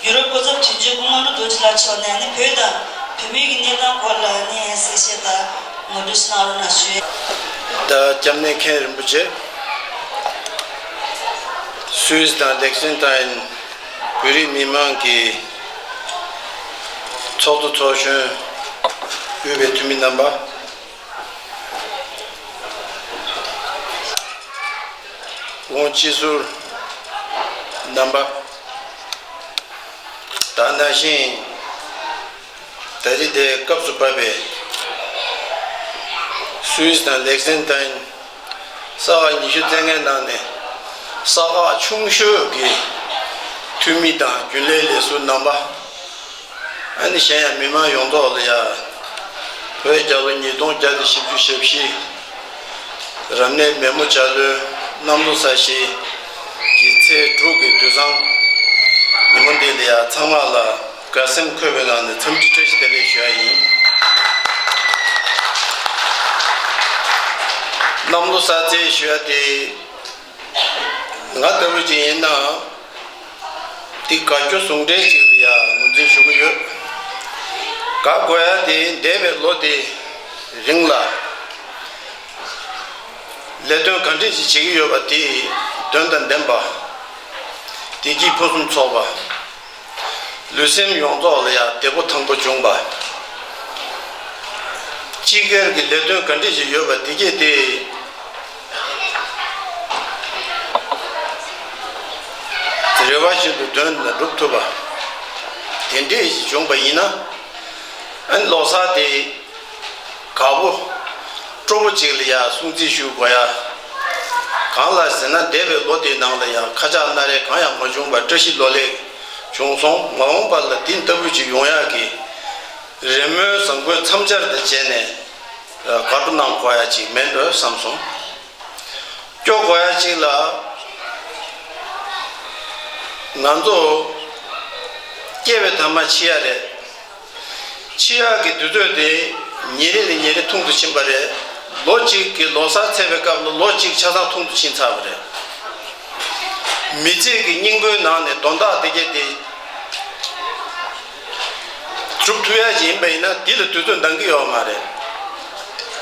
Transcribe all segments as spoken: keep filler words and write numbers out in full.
ཡུ་རོབ་སྐུ་ཚབ་དོན་གཅོད་སྐུ་ངོ་ཀྲུའུ་རྡོ་རྗེ་ལགས་མཆོག་ནས་ནི་བོད་དང་བོད་མིའི་གི་གནས་སྟངས་སྐོར་ལ་ནི་གསལ་བཤད་དང་ངོ་སྤྲོད་ཞིག་གནང་རོགས་གནང་ཞུ། ད་སྐྱབས་གནས་མཁན་རིན་པོ་ཆེ། སུད་སི་དང་ལེག་སེན་ཏན་བོད་རིགས་མི་མང་གི་ཚོགས་གཙོ་ཚོགས་གཞོན། དབུས་པའི་འཐུས་མི་རྣམ་པ། ཝང་སྤྱི་ཟུར་རྣམ་པ། དེ་ནང་བཞིན་ད་རེས་དེ་སྐབས་སུ་བབས་པའི་སུད་སི་དང་ལེག་སེན་ཏན་ས་ག་ཉི་ཤུ་རྩེ་ལྔའི་ནང་ནས་ས་ཁག་ཆུང་ཤོས་ཀྱི་འཐུས་མི་དང་རྒྱུན་ལས་ལས་ཟུར་རྣམ་པ། ཨ་ནི་གཞན་ཡང་མི་མང་ཡོངས་རྫོགས་ལ་ཡ། བོད་རྒྱལ་ལོ་ཉིས་སྟོང་བརྒྱ་དང་བཞི་བཅུ་ཞེ་བཞི། རབ་གནས་མེ་མོ་བྱ་ལོའི་གནམ་ལོ་གསར་བཞི་གི་ཚེས་དྲུག་གི་དུས་བཟང་ཉིན་མོ་འདི་ལ་ཡ་ཚང་མ་ལ་དགའ་སེམས་འཁོལ་བའི་ངང་ནས་འཚམས་འདྲི་བཀྲ་ཤིས་བདེ་ལེགས་ཞུ་ཡ་ཡིན། གནམ་ལོ་གསར་ཚེས་ཞུ་ཡ་དེ། ང་ལྟ་བུ་ཅིག་ཡིན་ན། འདི་དགའ་སྐྱོ་ཟུང་འབྲེལ་ཅིག་ལ་ཡ་ངོས་འཛིན་ཞུ་གི་ཡོད། དགའ་དགོས་ཡ་དེ་འདས་པའི་ལོ་དེ་རིང་ལ་ལས་དོན་ག་འདྲས་ཅིག་བྱེད་ཀྱི་ཡོད་པ་དེ་དོན་དང་ལྡན་པ། བདེ་སྐྱིད་ཕུན་སུམ་ཚོགས་པ། ལུས་སེམས་ཡོངས་རྫོགས་ལ་ཡང་བདེ་པོ་ཐང་པོ་བྱུང་བ། སྤྱི་སྒེར་གྱི་ལས་དོན་ག་འདྲ་ཞིག་ཡོད་པ་དེ་གས་དེ། རེ་བ་བཞིན་དུ་དོན་ལ་འགྲུབ་ཐུབ་པ། དེ་འདྲས་ཞིག་བྱུང་བ་ཡིན་ན། ཨ་ནི་ལོ་གསར་དེ། དགའ་པོ། སྤྲོ་པོ་ཅིག་ལ་ཡ་སྲུང་བརྩི་ཞུ་དགོས་ཡ། གང་ལ་ཟེར་ན་འདས་པའི་ལོ་དེའི་ནང་ལ་ཡ་ཁ་ཆག་སྣ་རལ་གང་ཡང་མ་བྱུང་བར་བཀྲ་ཤིས་ལོ་ལེགས་བྱུང་སོང་། མ་འོངས་པ་ལ་འདི་ལྟ་བུ་ཅིག་ཡོང་ཡག་གི་རེ་སྨོན་བཟང་པོའི་མཚམས་སྦྱར་དང་བཅས་ནས་དགའ་སྤྲོ་གནང་དགོས་ཡ་ཅིག་མེད་འགྲོ་བསམ་སོང་། སྐྱོ་དགོས་ཡ་ཅིག་ལ་ང་ཚོ་སྐྱེ་བའི་མཐའ་མ་འཆི་ཡ་རེད། འཆི་ཡག་གི་དུས་ཚོད་དེ་ཉིན་རེ་ནས་ཉིན་རེ་ཐུང་དུ་ཕྱིན་པ་རེད། ལོ་གཅིག་གི་ལོ་གསར་ཚེས་པའི་སྐབས་ལ་ལོ་གཅིག་ཆ་ཚང་ཐུང་དུ་ཕྱིན་ཚར་བ་རེད། མི་ཚེ་གི་སྙིང་པོའི་ནང་ནས་དོན་དག་དེ་གས་དེ་གྲུབ་ཐུབ་ཡག་ཅིག་ཡིན་པ་ཡིན་ན་དེ་ལ་དུས་ཚོད་འདང་གི་ཡོད་མ་རེད།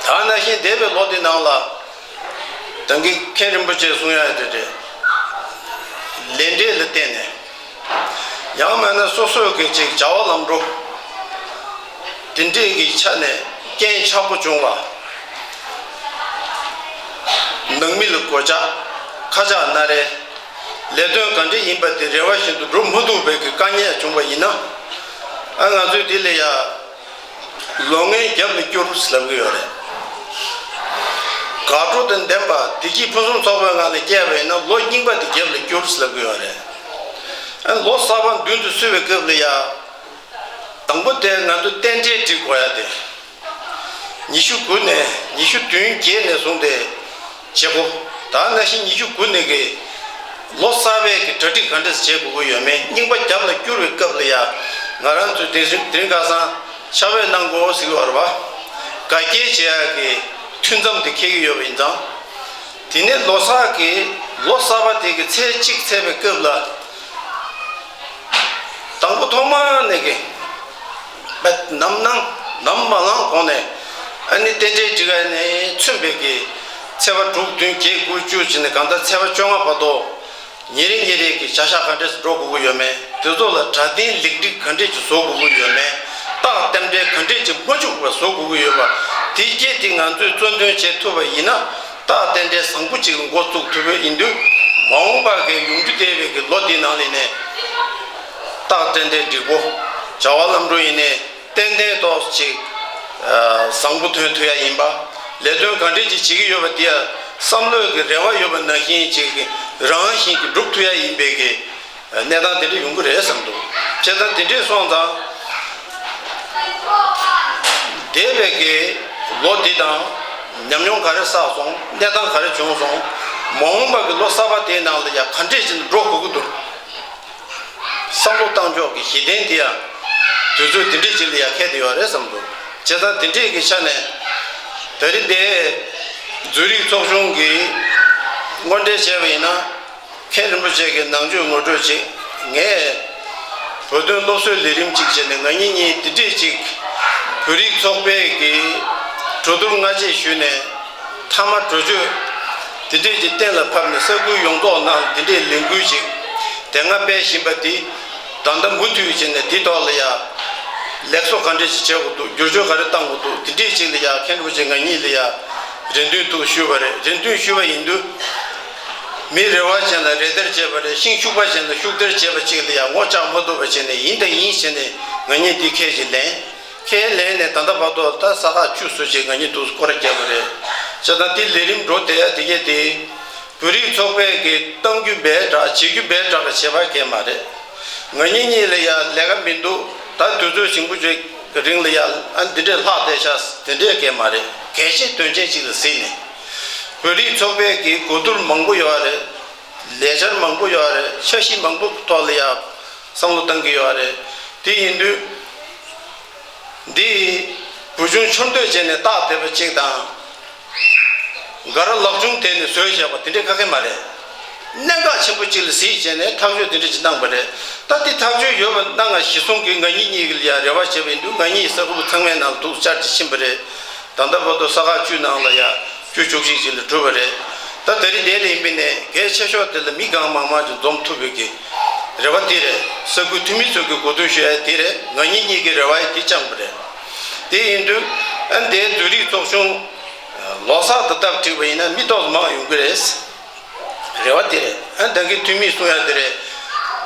ད་ནང་བཞིན་འདས་པའི་ལོ་དེ་ནང་ལ་ད་གིན་མཁན་རིན་པོ་ཆེས་གསུང་ཡག་དེ་རེད། ལས་འབྲས་ལ་བརྟེན་ནས། ཡང་མིན་ན་སོ་སོའི་གི་ཅིག་བྱ་བ་ལམ་འགྲོ། དེ་འདྲས་ཀྱི་ཆ་ནས་རྐྱེན་ཆག་པོ་བྱུང་བ། ནང་མི་ལ་གོད་ཆག་ཁ་ཆག་སྣ་རལ། ལས་དོན་ག་འདྲས་ཡིན་པ་དེ་རེ་བ་བཞིན་དུ་འགྲུབ་མ་ཐུབ་པའི་གི་དཀའ་ངལ་བྱུང་བ་ཡིན་ན། ཨ་ང་ཚོས་དེ་ལ་ཡ། ལོ་ལྔའི་རྒྱབ་ལ་བསྐྱུར་ཟེར་ལབ་ཀྱི་ཡོད་རེད། དགའ་སྤྲོ་དང་ལྡན་པ་བདེ་སྐྱིད་ཕུན་སུམ་ཚོགས་པའི་ངང་ནས་བསྐྱལ་བ་ཡིན་ན་ལོ་རྙིང་པ་དེ་རྒྱབ་ལ་བསྐྱུར་ཟེར་ལབ་ཀྱི་ཡོད་རེད། ཨ་ལོ་གསར་པ་མདུན་དུ་བསུ་བའི་སྐབས་ལ་ཡ། དང་པོ་དེ་ང་ཚོ་རྟེན་འབྲེལ་སྒྲིག་དགོས་ཡ་དེ། ཉི་ཤུ་དགུ་ནས་ཉི་ཤུ་བདུན་བརྒྱད་ནས་བཟུང་སྟེ། བྱེད་སྒོ། ད་ནང་བཞིན་ཉི་ཤུ་དགུ་ནས་ཀྱི་ལོ་གསར་པའི་གི་གྲ་སྒྲིག་ག་འདྲས་བྱེད་དགོས་ཀྱི་ཡོད་མེད། རྙིང་པ་རྒྱབ་ལ་བསྐྱུར་བའི་སྐབས་ལ་ཡ། ང་རང་ཚོས་དེ་རིང་དེ་རིང་ཁ་སང་ཕྱག་དཔེ་གནང་དགོས་ཟེར་གྱི་ཡོད་རེད་བ། དགའ་སྐྱེལ་བྱེད་ཡག་གི་མཐུན་མཚམས་དེ་འཁེལ་གྱི་ཡོད་པ་ཡིན་ཙང་། དེ་ནས་ལོ་གསར་གྱི་ལོ་གསར་པ་དེ་གི་ཚེས་གཅིག་ཚེས་པའི་སྐབས་ལ། དང་པོ་ཐོག་མ་ནས་ཀྱི། ནམ་ནང་ནམ་མ་ལངས་གོང་ནས། ཨ་ནི་རྟེན་འབྲེལ་སྒྲིག་ཡ་ནས་མཚོན་པའི་གི། ཚེས་པ་དྲུག་བདུན་བརྒྱད་དགུ་བཅུ་བྱས་ནས་གང་ལྟར་ཚེས་པ་བཅོ་ལྔ་བར་དུ། ཉིན་རེ་ཉིན་རེ་གི་བྱ་གཞག་ག་འདྲས་སུ་འགྲོ་དགོས་ཀྱི་ཡོད་མེད། དེ་ཚོ་ལ་སྒྲ་ལྡན་ལེགས་སྒྲིག་ག་འདྲས་ཀྱི་བཟོ་དགོས་ཀྱི་ཡོད་མེད། རྟགས་རྟེན་འབྲེལ་ག་འདྲས་ཀྱི་མ་བཅུག་པར་བཟོ་དགོས་ཀྱི་ཡོད་པ། དེ་རྗེས་དེ་ང་ཚོས་གཙོ་འདོན་བྱེད་ཐུབ་པ་ཡིན་ན། རྟགས་རྟེན་འབྲེལ་བཟང་པོ་ཅིག་འགོ་བཙུགས་ཐུབ་པ་ཡིན་དུས། མ་འོངས་པ་གི་ཡོང་རྒྱུ་བསྡད་པའི་གི་ལོ་འདིའི་ནང་ལ་ནས། རྟགས་རྟེན་འབྲེལ་འགྲིག་པོ། བྱ་བ་ལམ་འགྲོ་ཡིན་ནའི་ཏན་ཏན་ཏོག་ཙམ་ཅིག་བཟང་པོ་ཐོན་ཐུབ་ཡ་ཡིན་པ། ལས་དོན་ག་འདྲས་ཅིག་བྱེད་ཀྱི་ཡོད་པ་དེ་ཡ་བསམ་བློའི་གི་རེ་བ་ཡོད་པ་ནང་བཞིན་ཅིག་རང་བཞིན་གྱིས་འགྲུབ་ཐུབ་ཡ་ཡིན་པའི་གི། གནས་སྟངས་དེ་འདྲ་ཡོང་གི་རེད་བསམ་འདུག་བྱས་ཙང་དེ་འདྲས་སོང་ཙང་། འདས་པའི་གི་ལོ་འདི་དང་ཉམས་མྱོང་ག་རེ་བསགས་སོང་། གནས་སྟངས་ག་རེ་བྱུང་སོང་། མ་འོངས་པ་གི་ལོ་གསར་པ་དེའི་ནང་ལ་ཡང་ག་འདྲས་ཅིག་འགྲོ་དགོས་ཀྱི་འདུག་བསམ་བློ་བཏང་ཕྱོགས་ཀྱི་གཞི་རྟེན་དེ་ཡང་དུས་ཚོད་འདི་འདྲས་ཅིག་ལ་ཡང་འཁེལ་བསྡད་ཡོད་རེད་བསམ་འདུག་བྱས་ཙང་དེ་འདྲས་ཀྱི་ཆ་ནས་ད་རེས་འདི་ཛུ་རིག་ཚོགས་ཆུང་གིས་དངོས་འབྲེལ་བྱས་པ་ཡིན་ན། མཁན་རིན་པོ་ཆེ་གི་ནང་ཆོས་ངོ་སྤྲོད་ཅིག་ངས་ བོད་དོན་སློབ་གསོའི་ལས་རིམ་གཅིག་བྱས་ནས་ང་གཉིས་གཉིས་དེ་འདྲས་ཅིག་བོད་རིགས་ཚོགས་པའི་གི་གྲོས་བསྡུར་སྔ་རྗེས་ཞུས་ནས་མཐའ་མ་གྲོས་ཆོད་དེ་འདྲས་ཀྱི་གཏན་ལ་ཕབ་ནས་ས་ཁུལ་ཡོངས་རྫོགས་ནང་དེ་འདྲས་ལས་འགུལ་ཅིག་དེ་སྔ་སྤེལ་བཞིན་པ་དེ་ད་ལྟ་མུ་མཐུད་བྱས་ནས་དེའི་ཐོག་ལ་ཡ་ལེགས་གསོ་ག་འདྲས་ཅིག་བྱེད་དགོས་འདུག་བསྒྱུར་བཅོས་ག་རེ་གཏང་དགོས་འདུག་དེ་འདྲས་ཅིག་ལ་ཡ་མཁན་རིན་པོ་ཆེ་ང་གཉིས་ལ་ཡ་རེ་འདུན་དུ་ཞུས་པ་རེད། རེ་འདུན་ཞུས་པ་ཡིན་དུས། མི་རེ་བ་ཅན་ལ་རེ་བསྟར་བྱས་པ་རེད། ཤིང་ཤུག་པ་ཅན་ལ་ཤུགས་སྟེར་བྱས་པ་ཅིག་ལ་ཡང་ངོ་བཅག་མ་ཐུབ་པ་བྱས་ནས་ཡིན་དང་ཡིན་བྱས་ནས་ང་གཉིས་འདི་ཁས་ཅིག་ལེན། ཁས་ལེན་ནས་ད་ལྟ་བར་དུ་ད་ས་ཁག་བཅུ་སུ་ཅིག་ང་གཉིས་འདུག་སྐོར་ར་བརྒྱབ་པ་རེད། བྱས་ཙང་འདི་ལས་རིམ་འགྲོ་བསྡད་ཡ་དེ་གས་དེ་བོད་རིགས་ཚོགས་པས་ཀྱི་གཏང་རྒྱུ་འབའ་དྲག་བྱེད་རྒྱུ་འབའ་དྲག་གི་བྱེད་པ་གས་མ་རེད། ང་གཉིས་གཉིས་ལ་ཡ་ལས་ཀ་མི་འདུག་ད་དུས་ཚོད་ཞིང་པོ་ཅིག་གི་རིང་ལ་ཡ་ཨ་འདི་འདྲས་ལྷག་བསྡད་ཤག་དེ་འདྲས་གས་མ་རེད། གལ་ཆེ་དོན་ཆེན་ཅིག་ལ་གཟིགས་ནས། བོད་རིགས་ཚོགས་པའི་གི་གོ་བསྡུར་མང་པོ་ཡོད་རེད། ལས་འཆར་མང་པོ་ཡོད་རེད། འཆར་གཞི་མང་པོ་ཐོག་ལ་ཡ་བསམ་བློ་གཏང་གི་ཡོད་རེད། དེ་ཡིན་དུས་འདི་བུ་ཆུང་ཆུང་དུས་བྱས་ནས་བཏགས་བསྡད་པ་གཅིག་དང་། འགའ་རེ་ལག་ཆུང་དེད་ནས་བཟོས་བཞག་པ་དེ་འདྲས་ག་གེ་མ་རེད། གནད་འགག་ཆེན་པོ་གཅིག་ལ་གཟིགས་བྱས་ནས་ཐག་གཅོད་དེ་འདྲས་ཅིག་གནང་པ་རེད། ད་དེ་ཐག་གཅོད་ཡོད་པ་གནང་ང་གཞི་བཟུང་གིས་ང་གཉིས་གཉིས་ཀྱི་ལ་ཡ་རེ་བ་བྱས་པ་ཡིན་དུས་ང་གཉིས་ས་ཁུལ་ཚང་མའི་ནང་ལ་འདུག་བཅར་ཏེ་ཕྱིན་པ་རེད། ད་ལྟ་བར་དུ་ས་ཁག་བཅུ་ནང་ལ་ཡ་བཅུ་བཅུ་གཅིག་ཅིག་ལ་གྲུབ་པ་རེད། ད་ད་རེས་དེ་ལ་ཡིན་པས་ནས་གལ་ཆེ་ཤོས་དེ་ལ་མི་གང་མང་མང་ཅིག་འཛོམས་ཐུབ་པའི་གི་རེ་བ་དེ་རེད། ས་ཁུལ་འཐུས་མི་ཚོས་གི་གོ་བསྡུར་ཞུ་ཡ་དེ་རེད། ང་གཉིས་གཉིས་ཀྱི་རེ་བ་ཡ་དེ་བཅངས་པ་རེད། དེ་ཡིན་དུས་ཨ་འདའི་བོད་རིགས་ཚོགས་ཆུང་ལོ་གསར་དང་སྟབས་བསྒྲིགས་པ་ཡིན་ན་མི་ཏོག་ཙམ་མང་ཡོང་གི་རེད། རེ་བ་དེ་རེད། ཨ་ད་གིན་འཐུས་མིས་གསུང་ཡ་དེ་རེད།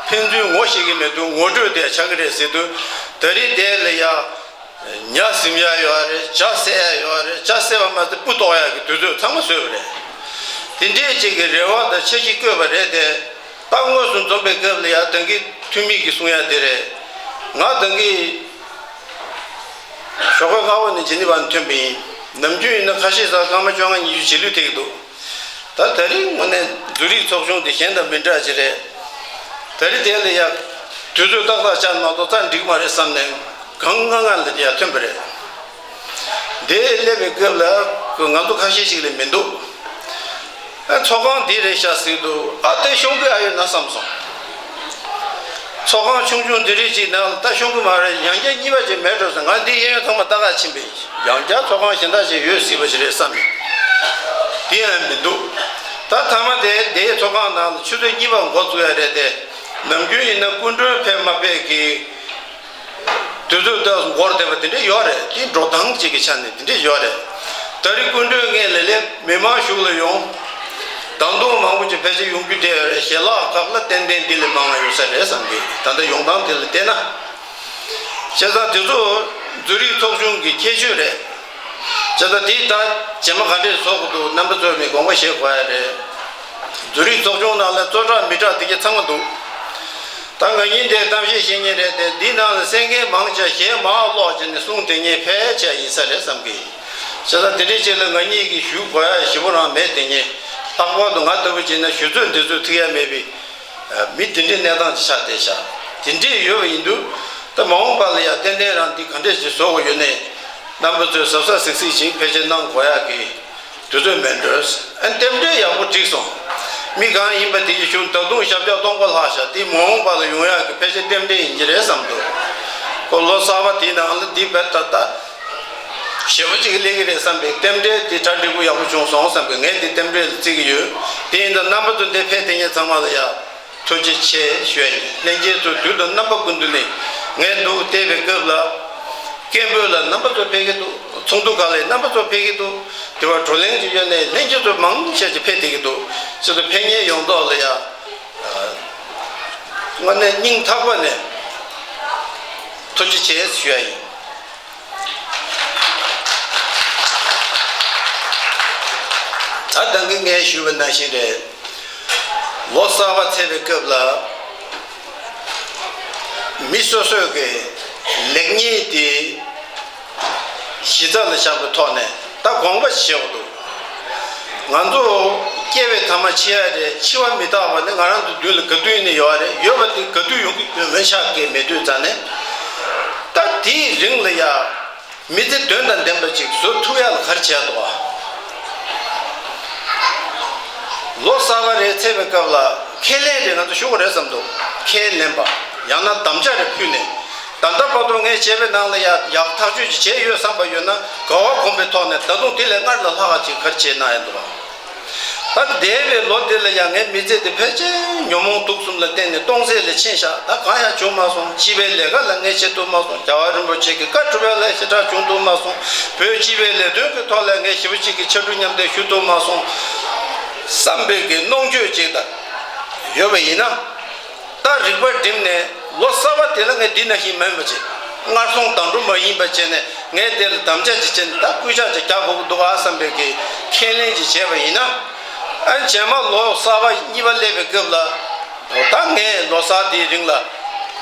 ཕན་ཚུན་ངོ་ཤེས་ཀྱི་མེད་དུས་ངོ་སྤྲོད་དེ་ཆགས་ཀྱི་རེད་ཟེར་དུས་ད་རེས་དེ་ལ་ཡ། ཉ་ཟིམ་ཡ་ཡོད་རེད། ཇ་བསྲེག་ཡ་ཡོད་རེད། ཇ་བསྲེག་པ་མ་ཟད་སྤུ་གཏོགས་ཡ་གི་དུས་ཚོད་ཚང་མ་བཟོས་པ་རེད། དེ་འདྲས་ཅིག་གི་རེ་བ་དང་འཆར་གཞི་བཀོད་པ་རེད་དེ། ད་དངོས་སུ་འཛོམས་པའི་སྐབས་ལ་ཡ་ད་གིན་འཐུས་མི་གིས་གསུང་ཡ་དེ་རེད། ང་ད་གིན་ཞོགས་པ་སྔ་པོ་ནས་ཇི་ནི་ཝར་ནས་ཐོན་པ་ཡིན། ནམ་རྒྱུན་ཡིན་ན་ཁ་ཤས་ས་སྐར་མ་བཅོ་ལྔ་ཉི་ཤུ་རྗེས་ལུས་ཐེབས་ཀྱི་འདུག་ད་ད་རིང་དངོས་གནས་བོད་རིགས་ཚོགས་ཆུང་དེ་གཞན་དང་མི་འདྲ་ཅིག་རེད། ད་རིང་དེ་ལ་ཡ་དུས་ཚོད་ཏག་ཏག་བཅར་མ་གཏོགས་རྩ་འགྲིག་མ་རེད་བསམ་ནས་གང་ང་ང་ལ་ཡ་ཐོན་པ་རེད། དེ་སླེབས་པའི་སྐབས་ལ་ང་ཚོ་ཁ་ཤས་ཤིག་ལས་མི་འདུག་ཨ་ཚོགས་ཁང་འདི་རེད་ཤག་ཟེར་འདུག་ཨ་དེ་ཤོང་གི་ཨ་ཡོད་ན་བསམ་སོང་། ཚོགས་ཁང་ཆུང་ཆུང་འདི་རིགས་ཅིག་ནང་ལ་ད་ཤོང་གི་མ་རེད། ཡང་བསྐྱར་གཉིས་པ་ཅིག་མེད་འགྲོ་ཟེར། ང་འདི་གཡས་གཡོན་ཚང་མ་ལྟ་ག་ཕྱིན་པས་ཡང་བསྐྱར་ཚོགས་ཁང་གཞན་དག་ཅིག་ཡོད་སྲིད་པ་ཞིག་རེད་བསམ་ཡོད། དེ་ཡང་མི་འདུག་ད་མཐའ་མ་དེ་དེའི་ཚོགས་ཁང་ནང་ལ་ཆུ་ཚོད་གཉིས་པ་འགོ་བཙུགས་ཡ་རེད་དེ། ནམ་རྒྱུན་ཡིན་ན་སྐུ་མགྲོན་ཕེབས་མ་ཕེབས་ཀྱི་དུས་ཚོད་ལྟར་འགོར་བསྡད་པ་དེ་འདྲ་ཡོད་རེད། དེ་འགྲོ་སྟངས་ཅིག་གི་ཆ་ནས་དེ་འདྲ་ཡོད་རེད། ད་རེས་སྐུ་མགྲོན་ངས་ལས་སླེབས་མི་མང་གཞུག་ལ་ཡོང་། ད་དུང་མང་པོ་ཅིག་ཕལ་ཆེར་ཡོང་རྒྱུ་དེ་ཡོད་རེད། ཞལ་ལག་གབ་ལ་ཏན་ཏན་འདི་ལས་མང་བ་ཡོད་ས་རེད་བསམ་གི། ད་ལྟ་ཡོང་སྟངས་དེ་ལ་བལྟས་ན། བྱས་ཙང་དེ་ཚོ་བོད་རིགས་ཚོགས་ཆུང་གི་ཁྱད་ཆོས་རེད། བྱས་ཙང་དེ་ད་རྗེས་མ་ག་འདྲས་བཟོ་དགོས་འདུག་རྣམ་པ་ཚོས་མི་དགོངས་པ་བཞེས་དགོས་ཡ་རེད། བོད་རིགས་ཚོགས་ཆུང་ནང་ལ་རྩོད་གྲགས་མི་གྲགས་དེ་གྱད་ཚང་མ་འདུག་ད་ང་གཉིས་འདིར་གཏམ་བཤད་བཤད་མཁན་རེད་དེ། འདི་ནང་ལ་གསན་མཁན་མང་ཆེ་ཞལ་མར་ཀློག་བྱས་ནས་གསུང་དེ་ཉིད་ཕལ་ཆེར་ཡིན་ས་རེད་བསམ་གི། བྱས་ཙང་དེ་འདྲའི་ཆེད་ལ་ང་གཉིས་ཀྱིས་ཞུ་དགོས་ཡ་ཞེ་པོ་རང་མེད། དེ་ཉིད་ལྷག་པར་དུ་ང་ལྟ་བུ་བྱས་ན་ཞུ་ཚོད་འདི་ཚོད་ཐུག་ཡ་མེད་པའི་མི་དེ་འདྲའི་གནས་སྟངས་ཅིག་ཆགས་བསྡད་ཤག་དེ་འདྲས་ཡོད་པ་ཡིན་དུས་ད་མ་འོངས་པ་ལ་ཡ་ཏན་ཏན་རང་འདི་ག་འདྲས་ཅིག་བཟོ་དགོས་ཡོད་ནའི་རྣམ་པ་ཚོས་གཟབ་གཟབ་གཟིགས་གཟིགས་ཤིག་ཕལ་ཆེར་གནང་དགོས་ཡ་གི། དུས་ཚོད་མེད་འགྲོ། ཨ་རྟེན་འབྲེལ་ཡག་པོ་འགྲིག་སོང་། མི་གང་ཡིན་པ་དེ་གི་གཞུང་ད་དུང་ཞབས་བཀྱག་སྟོང་པ་ལྷག་ཤག་དེ་མ་འོངས་པ་ལ་ཡོང་ཡག་གི་ཕལ་ཆེར་རྟེན་འབྲེལ་ཡིན་གྱི་རེད་བསམ་འདུག་ཁོ་ལོ་གསར་པ་དེའི་ནང་ལ་འདི་བས་ད་ལྟ་ཞེ་པོ་ཅིག་སླེབས་ཀྱི་རེད་བསམ་པའི་རྟེན་འབྲེལ་དེ་གྲ་འགྲིག་པོ་ཡག་པོ་བྱུང་སོང་བསམ་པའི་ངས་དེ་རྟེན་འབྲེལ་ལ་བརྩི་གི་ཡོད། དེ་ཡིན་ད་རྣམ་པ་ཚོ་འདིར་ཕེབས་བསྡད་མཁན་ཚང་མ་ལ་ཡ། ཐུགས་རྗེ་ཆེ་ཞུ་ཡ་ཡིན། ལྷན་རྒྱས་ཚོ་དུས་དང་རྣམ་པ་ཀུན་ཏུ་ནས་ངས་འདུག་བལྟས་པའི་སྐབས་ལ། སྐད་འབོད་ལ་རྣམ་པ་ཚོ་ཕེབས་ཀྱི་འདུག་ཚོགས་འདུ་ཁག་ལ་རྣམ་པ་ཚོ་ཕེབས་ཀྱི་འདུག་དེ་བར་བགྲོ་གླེང་བྱེད་ཡོད་ནས་ལྷན་རྒྱས་ཚོ་མང་ཆེ་ཆེ་ཕེབས་བསྡད་ཀྱི་འདུག་ཚོགས་འདུ་ཕེབས་མཁན་ཡོངས་རྫོགས་ལ་ཡ། དངོས་གནས་སྙིང་ཐག་པ་ནས་ཐུགས་རྗེ་ཆེ་ཞུ་ཡ་ཡིན། ད་ལྟ་གི་ངས་ཞུས་པ་ནང་བཞིན་རེད། ལོ་གསར་པ་ཚེས་པའི་སྐབས་ལ་མི་སོ་སོས་ཀྱི་ལེགས་ཉེས་དེ་གཞི་རྩ་ལ་བཞག་པའི་ཐོག་ནས་ད་དགོངས་པ་བཞེས་དགོས་འདུག་ང་ཚོ་སྐྱེ་བའི་མཐའ་མ་འཆི་ཡ་རེད། འཆི་བ་མི་རྟག་པ་ནི་ང་རང་ཚོ་མདུན་ལ་ག་དུས་ཡིན་ནའི་ཡོད་རེད། ཡོད་པ་དེ་ག་དུས་ཡོང་གི་ཡོད་མེད་ཆགས་ཀྱི་མེད་དུས་ཙང་ནས་ད་དེའི་རིང་ལ་ཡ། མི་ཚེ་དོན་དང་ལྡན་པ་ཅིག་བཟོ་ཐུབ་ཡག་ལ་ག་རེ་བྱས་འདུག་ཨ། ལོ་གསར་པ་རེ་ཚེས་པའི་སྐབས་ལ་ཁས་ལེན་རེ་ང་ཚོ་ཞུ་དགོས་རེད་བསམ་འདུག་ཁས་ལེན་པ། ཡང་ན་དམ་བཅའ་རེ་ཕུལ་ནས། ད་ལྟ་བར་དུ་ངས་བྱས་པའི་ནང་ལ་ཡང་ཡག་ཐག་གཅོད་ཅིག་བྱས་ཡོད་བསམ་པ་ཡོད་ན། དགའ་བ་སྒོམ་པའི་ཐོག་ནས་ད་དུང་དེ་ལས་སྔར་ལ་ལྷག་ཅིག་ག་རེ་བྱས་གནང་ཡ་འདུག་ག་ད་འདས་པའི་ལོ་འདི་ལ་ཡང་ངའི་མི་ཚེ་འདི་ཕལ་ཆེར་ཉོན་མོངས་དུག་གསུམ་ལ་བརྟེན་ནས་སྟོང་ཟད་ལས་ཕྱིན་བཞག་ད་གང་ཡང་བྱུང་མ་སོང་། སྤྱི་པའི་ལས་ཀ་ལ་ངས་བྱེད་ཐུབ་མ་སོང་། རྒྱལ་བ་རིན་པོ་ཆེ་གི་བཀའ་སྒྲུབ་པ་ལ་ཞེ་དྲག་བྱུང་ཐུབ་མ་སོང་། བོད་སྤྱི་པའི་ལས་དོན་གྱི་ཐོག་ལ་ངས་ཞེ་པོ་ཅིག་གི་ཕྱར་གྲུ་མཉམ་འདེགས་ཞུ་ཐུབ་མ་སོང་། བསམ་པའི་གི་གནོང་འགྱོད་ཅིག་དང་ཡོད་པ་ཡིན་ན། ད་རིག་པ་བསྒྲིམས་ནས་ལོ་གསར་པ་དེ་ལ་ངས་འདི་ནང་བཞིན་མིན་པ་བྱས། སྔར་སོང་དང་འགྲོ་མ་ཡིན་པ་བྱས་ནས་ངས་དེ་ལ་དམ་བཅའ་ཅིག་བྱས་ནས་ད་སྐུལ་ལྕག་ཅིག་རྒྱག་དགོས་ཀྱི་འདུག་ཨ་བསམ་པའི་གི་ཁས་ལེན་ཅིག་བྱས་པ་ཡིན་ན། ཨ་རྗེས་མ་ལོ་གསར་པ་གཉིས་པ་སླེབས་པའི་སྐབས་ལ། འོ་ད་ངས་ལོ་གསར་དེའི་རིང་ལ་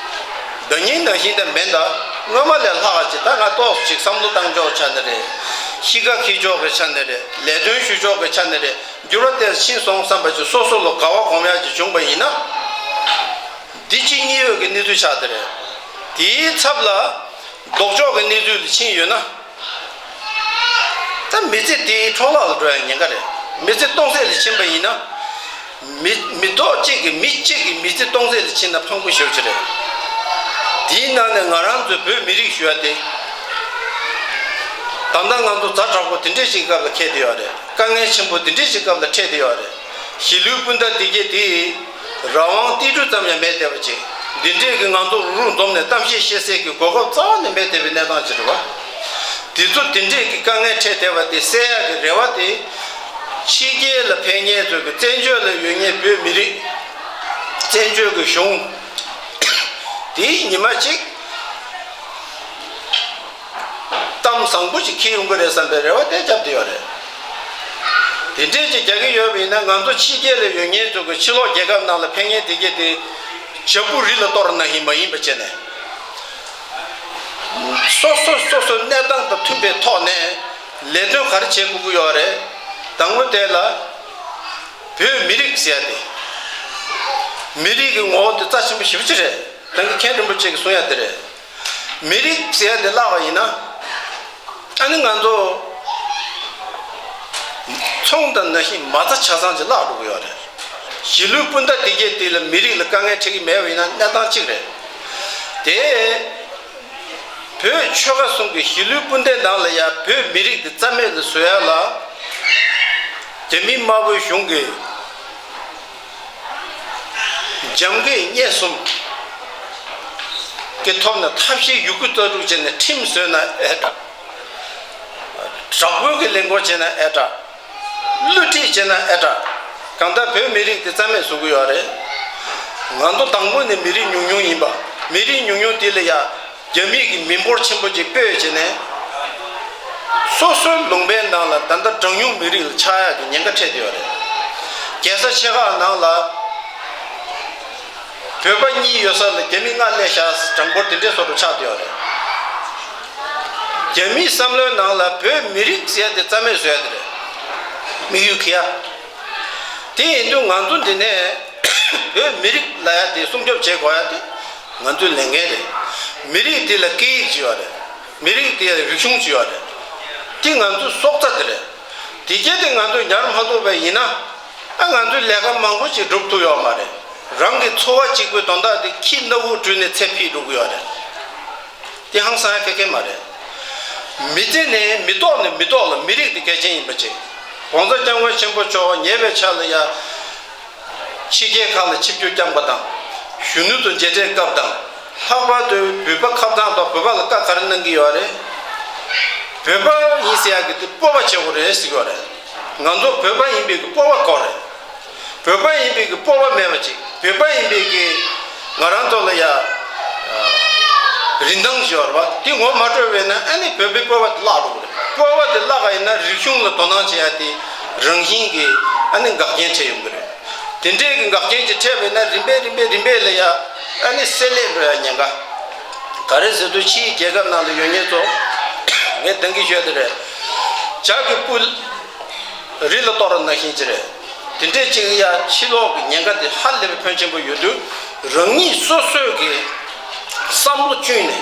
ཟླ་ཉིན་ནང་བཞིན་དེ་མིན་ད། སྔོན་མ་ལས་ལྷག་ཅིག་ད་ང་ཏོག་ཙམ་ཅིག་བསམ་བློ་བཏང་ཕྱོགས་ཆ་ནས་རེད། གཤིས་ཀ་འཁྱེར་ཕྱོགས་ཀྱི་ཆ་ནས་རེད། ལས་དོན་ཞུ་ཕྱོགས་ཀྱི་ཆ་ནས་རེད། འགྱུར་བ་དེ་ཕྱིན་སོང་བསམ་པ་ཅིག་སོ་སོ་ལ་དགའ་བ་སྒོམ་ཡག་ཅིག་བྱུང་པ་ཡིན་ན། འདི་གཅིག་གཉིས་ཡོད་ཀྱི་གནས་ཚུལ་ཆགས་དེ་རེད། དེའི་ཚབ་ལ་ལྡོག་ཕྱོགས་ཀྱི་གནས་ཚུལ་ལ་ཕྱིན་ཡོད་ན། ད་མི་ཚེ་དེའི་འཕྲོ་བརླག་ལ་འགྲོ་ཡ་ཉེན་ཁ་རེད། མི་ཚེ་སྟོང་ཟད་ལ་ཕྱིན་པ་ཡིན་ན། མི་མི་ཐོག་གཅིག་གི་མི་གཅིག་གི་མི་ཚེ་སྟོང་ཟད་ལ་ཕྱིན་ན་ཕངས་པོ་ཞེ་པོ་ཅིག་རེད། དེའི་ནང་ནས་ང་རང་ཚོའི་བོད་མི་རིགས་ཞུ་བ་དེ། ད་ལྟ་ང་ཚོ་ཛ་དྲག་པོ་དེ་འདྲས་ཞིག་སྐབས་ལ་འཁེལ་བསྡད་ཡོད་རེད། དཀའ་ངལ་ཆེན་པོ་དེ་འདྲས་ཞིག་སྐབས་ལ་འཕྲད་བསྡད་ཡོད་རེད། གཞིས་ལུས་སྤུན་ཟླ་དེ་གས་དེ། རང་དབང་ཏིལ་འབྲུ་ཙམ་ཡང་མེད་བསྡད་པ་ཅིག་འདི་འདྲས་ཀྱི་ང་ཚོ་རུག་རུག་འཛོམས་ནས་གཏམ་བཤད་བཤད་སའི་གི་གོ་སྐབས་རྩ་བ་ནས་མེད་བསྡད་པའི་གནས་སྟངས་ཅིག་རེད་བ། དེ་ཚོ་དེ་འདྲས་ཀྱི་དཀའ་ངལ་འཕྲད་བསྡད་པ་དེ་སེལ་ཡག་གི་རེ་བ་དེ། ཕྱི་རྒྱལ་ལ་ཕེབས་མཁན་ཚོས་གི་བཙན་བྱོལ་ལ་ཡོད་མཁན་བོད་མི་རིགས། བཙན་བྱོལ་གྱི་གཞུང་། དེའི་ཉི་མ་གཅིག་གཏམ་བཟང་པོ་ཞིག་འཁྱེར་ཡོང་གི་རེད་བསམ་པའི་རེ་བ་དེ་བརྒྱབ་བསྡད་ཡོད་རེད། དེ་འདྲས་ཅིག་རྒྱག་གི་ཡོད་པ་ཡིན་ན་ང་ཚོ་ཕྱི་རྒྱལ་ལ་ཡོད་མཁན་ཚོ་གི་ཕྱི་ལོགས་རྒྱལ་ཁབ་ནང་ལ་ཕེབས་མཁན་དེ་གས་དེ། བྱ་སྤུ་རི་ལ་གཏོར་ནང་བཞིན་མ་ཡིན་པ་བྱས་ནས། སོ་སོ་སོ་སོའི་གནས་སྟངས་དང་མཐུན་པའི་ཐོག་ནས་ལས་དོན་ག་རེ་བྱེད་དགོས་ཀྱི་ཡོད་རེད། དང་པོ་དེ་ལ་བོད་མི་རིགས་ཟེར་ཡ་དེ། མི་རིགས་ཀྱི་ངོ་བོ་དེ་རྩ་ཆེན་པོ་ཞེ་པོ་ཅིག་རེད། ད་གིན་མཁན་རིན་པོ་ཆེ་གིས་གསུང་ཡ་དེ་རེད། མི་རིགས་ཟེར་ཡ་དེ་བརླག་པ་ཡིན་ན། ཨ་ནི་ང་ཚོ་ཚོང་དང་ནང་བཞིན་མ་རྩ་ཆ་ཚང་ཅིག་བརླག་འགྲོ་གི་ཡོད་རེད། གཞིས་ལུས་སྤུན་ཟླ་དེ་གས་དེ་ལ་མི་རིགས་ལ་དཀའ་ངལ་འཕྲད་ཀྱི་མེད་པ་ཡིན་ན་གནས་སྟངས་གཅིག་རེད། དེ། བོད་ཆོལ་ཁ་གསུམ་གྱི་གཞིས་ལུས་སྤུན་ཟླའི་ནང་ལ་ཡང་བོད་མི་རིགས་དེ་རྩ་མེད་ལ་བཟོ་ཡ་ལ། རྒྱ་མི་དམར་པོའི་གཞུང་གིས། རྒྱབ་འགལ་གཉེན་གསུམ་གྱི་ཐོག་ནས་ཐབས་ཤེས་ཡོད་རྒུ་རྩལ་སྤྲུགས་བྱས་ནས་ཁྲིམས་བཟོས་ན་ཨེ་དྲག་དྲག་པོའི་གི་ལས་འགུལ་བྱས་ན་ཨེ་དྲག་བསླུ་བྲིད་བྱས་ན་ཨེ་དྲག་གང་ལྟར་བོད་མི་རིགས་དེ་རྩ་མེད་བཟོ་གི་ཡོད་རེད། ང་ཚོ་དང་པོ་ནས་མི་རིགས་ཉུང་ཉུང་ཡིན་པ། མི་རིགས་ཉུང་ཉུང་དེ་ལ་ཡ། རྒྱ་མི་གི་མི་འབོར་ཆེན་པོ་ཅིག་སྤོས་བྱས་ནས། སོ་སོའི་ལུང་པའི་ནང་ལ་ད་ལྟ་གྲངས་ཉུང་མི་རིགས་ལ་ཆགས་ཡག་གི་ཉེན་ཁ་འཕྲད་བསྡད་ཡོད་རེད། རྒྱལ་ས་ཆེ་ཁག་ནང་ལ་བོད་པ་གཉིས་ཡོད་ས་ལ་རྒྱ་མི་ལྔ་སླེབས་བཞག་གྲངས་འབོར་དེ་འདྲའི་བཟོ་འདྲ་ཆགས་བསྡད་ཡོད་རེད། རྒྱ་མིའི་བསམ་བློའི་ནང་ལ་བོད་མི་རིགས་ཟེར་ཡ་དེ་རྩ་མེད་བཟོ་ཡ་དེ་རེད། དམིགས་ཡུལ་གྱི་ཡ། དེ་ཡིན་དུས་ང་ཚོ་འདི་ནས་བོད་མི་རིགས་ལབ་ཡ་དེ་སྲུང་སྐྱོབ་བྱེད་དགོས་ཡ་དེ་ང་ཚོའི་ལས་འགན་རེད། མི་རིགས་དེ་ལ་སྐད་ཡིག་ཅིག་ཡོད་རེད། མི་རིགས་དེ་ལ་རིག་གཞུང་ཅིག་ཡོད་རེད། དེ་ང་ཚོའི་སྲོག་རྩ་དེ་རེད། དེ་གྱད་དེ་ང་ཚོས་ཉར་མ་ཐུབ་པ་ཡིན་ན། ཨ་ང་ཚོས་ལས་ཀ་མང་པོ་ཅིག་སྒྲུབ་ཐུབ་ཡོད་མ་རེད། རང་གི་འཚོ་བ་གཅིག་པུའི་དོན་དག་དེ་ཁྱི་སྣ་བུག་བྲུས་ནས་ཚེ་ཕྱིས་འགྲོ་གི་ཡོད་རེད། དེ་ཧང་སང་ཡ་ག་གེ་མ་རེད། མི་ཚེ་ནི་མི་ཐོག་ནས་མི་ཐོག་ལ་མི་རིགས་དེ་གལ་ཆེན་ཡིན་པ་བྱས། ༸གོང་ས་༸སྐྱབས་མགོན་ཆེན་པོ་མཆོག་ཉེ་བའི་ཆར་ལ་ཡ། ཕྱི་རྒྱལ་ཁག་ལ་ཆིབས་བསྒྱུར་བསྐྱངས་པ་དང་། གཞོན་ནུ་ཚོ་མཇལ་འཕྲད་སྐབས་དང་། ལྷག་པར་དུ་བོད་པ་ཁ་གྲངས་དང་བོད་པ་ལ་བཀའ་ག་རེ་གནང་གི་ཡོད་རེད། བོད་པ་ཡིན་ཟེར་ཡག་གི་དེ་སྤོབས་པ་བྱེད་དགོས་རེད་ཟེར་གི་ཡོད་རེད། ང་ཚོ་བོད་པ་ཡིན་པའི་གི་སྤོབས་པ་དགོས་རེད། བོད་པ་ཡིན་པའི་གི་སྤོབས་པ་མེད་པ་ཅིག་བོད་པ་ཡིན་པའི་གི་ང་རང་ཚོ་ལ་ཡ། རིན་ཐང་ཞིག་ཡོད་རེད་བ། དེ་ངོ་མ་སྤྲོད་པས་ན་ཨ་ནི་བོད་པའི་སྤོབས་པ་དེ་བརླག་འགྲོ་གི་རེད། སྤོབས་པ་དེ་བརླག་པ་ཡིན་ན་རིག་གཞུང་ལ་དོ་སྣང་བྱེད་ཡ་དེ་རང་བཞིན་གི་ཨ་ནི་འགག་རྐྱེན་འཕྲད་ཡོང་གི་རེད། དེ་འདྲས་ཀྱི་འགག་རྐྱེན་ཅིག་འཕྲད་པས་ན་རིམ་པས་རིམ་པས་རིམ་པས་ལ་ཡ་ཨ་ནི་སེལ་ལེ་འགྲོ་ཡ་ཉེན་ཁ། ག་རེ་ཟེར་དུས་ཕྱིའི་རྒྱལ་ཁབ་ནང་ལ་ཡོད་མཁན་ཚོ་ངས་འདང་གི་ཤོད་དེ་རེད། ཇ་གི་སྤུ་རི་ལ་གཏོར་ནང་བཞིན་ཅིག་རེད། དེ་འདྲས་ཅིག་ཡ་ཕྱི་ལོགས་ཀྱི་ཉེན་ཁ་དེ་ཧ་ལས་པའི་ཕོན་ཆེན་པོ་ཡོད་དུས་རང་ཉིད་སོ་སོས་ཀྱི་བསམ་བློ་བཅུག་ནས་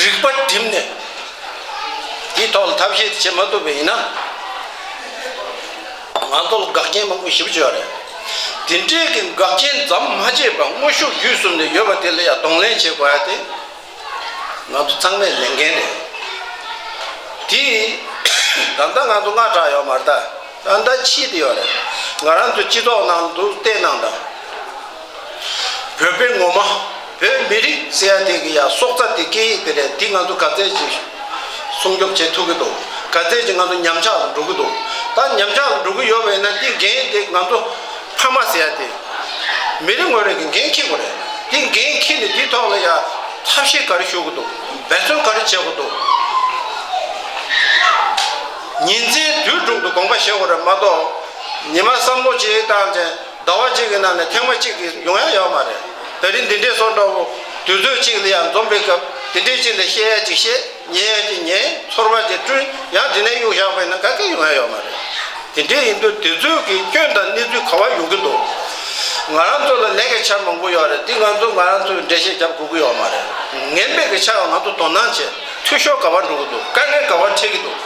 རིག་པ་བསྒྲིམས་ནས། དེའི་ཐོག་ལ་ཐབས་ཤེས་དེ་བྱེད་མ་ཐུབ་པ་ཡིན་ན། ང་ཚོ་ལ་འགག་རྐྱེན་མང་པོ་ཞེ་པོ་ཅིག་ཡོད་རེད། དེ་འདྲའི་གི་འགག་རྐྱེན་ཙམ་མ་བྱས་པར་དངོས་ཤུགས་བརྒྱུད་གསུམ་ནས་ཡོད་པ་དེ་ལ་ཡང་གདོང་ལེན་བྱེད་དགོས་ཡ་དེ་ང་ཚོ་ཚང་མས་ལས་འགན་རེད། དེ་ད་ལྟ་ང་ཚོ་སྔ་དྲགས་ཡོད་མ་རེད། ད་ད་ལྟ་ཕྱིས་ཏེ་ཡོད་རེད། ང་རང་ཚོ་སྤྱི་ཚོགས་ནང་དུ་བལྟས་གནང་དང་། བོད་པའི་ངོ་མ། བོད་མི་རིགས་ཟེར་ཡ་དེ་གི་ཡ་སྲོག་རྩ་དེ་སྐད་ཡིག་དེ་རེད། དེ་ང་ཚོ་ག་ཚད་ཅིག་སྲུང་སྐྱོབ་བྱེད་ཐུབ་ཀྱི་འདུག་ག་ཚད་ཅིག་ང་ཚོ་ཉམས་ཆག་ལ་འགྲོ་གི་འདུག་ད་ཉམས་ཆག་ལ་འགྲོ་གི་ཡོད་པ་ཡིན་ན་དེ་འགན་དེ་ང་ཚོ་ཕ་མ་ཟེར་ཡ་དེ་མི་རེ་ངོ་རེ་གི་འགན་འཁྱེར་དགོས་རེད། དེ་འགན་འཁྱེར་ནས་དེའི་ཐོག་ལ་ཡ་ཐབས་ཤེས་ག་རེ་ཞུ་གི་འདུག་འབད་བརྩོན་ག་རེ་བྱེད་དགོས་འདུག་ཉིན་མཚན་དུས་དྲུག་ཏུ་དགོངས་པ་བཞེས་དགོས་རེད་མ་གཏོགས། ཉི་མ་བསམ་བློ་བྱེད་སྟངས་ཅན། ཟླ་བ་གཅིག་གི་ནང་ནས་ཐེངས་མ་གཅིག་གིས་ཡོང་ཡ་ཡོད་མ་རེད། ད་རིང་འདི་འདྲས་སོང་འདྲ་བོ། དུས་ཚོད་གཅིག་ལ་ཡང་འཛོམས་པའི་སྐབས་དེ་འདྲས་གཅིག་ལ་བཤད་ཡ་གཅིག་བཤད། ཉན་ཡ་གཅིག་ཉན། ཚོར་བ་གཅིག་བསྐྲུན། ཡང་དེ་ནས་གཡུག་བཞག་པ་ཡིན་ན་ག་གེ་ཡོང་ཡ་ཡོད་མ་རེད། དེ་འདྲས་ཡིན་དུས་དུས་ཚོད་ཀྱི་སྐྱོན་དང་གནས་ཚུལ་ག་བ་ཡོང་གི་འདུག་ང་རང་ཚོ་ལ་ལས་ཀའི་ཆ་མང་པོ་ཡོད་རེད། འདི་ང་ཚོ་ང་རང་ཚོའི་འགྲེལ་བཤད་རྒྱབ་དགོས་ཀྱི་ཡོད་མ་རེད། ངན་པའི་གི་ཆ་ང་ཚོ་དོ་སྣང་བྱེད། འཐུས་ཤོར་ག་བ་འགྲོ་གི་འདུག་དཀའ་ངལ་ག་བ་འཕྲད་ཀྱི་འདུག་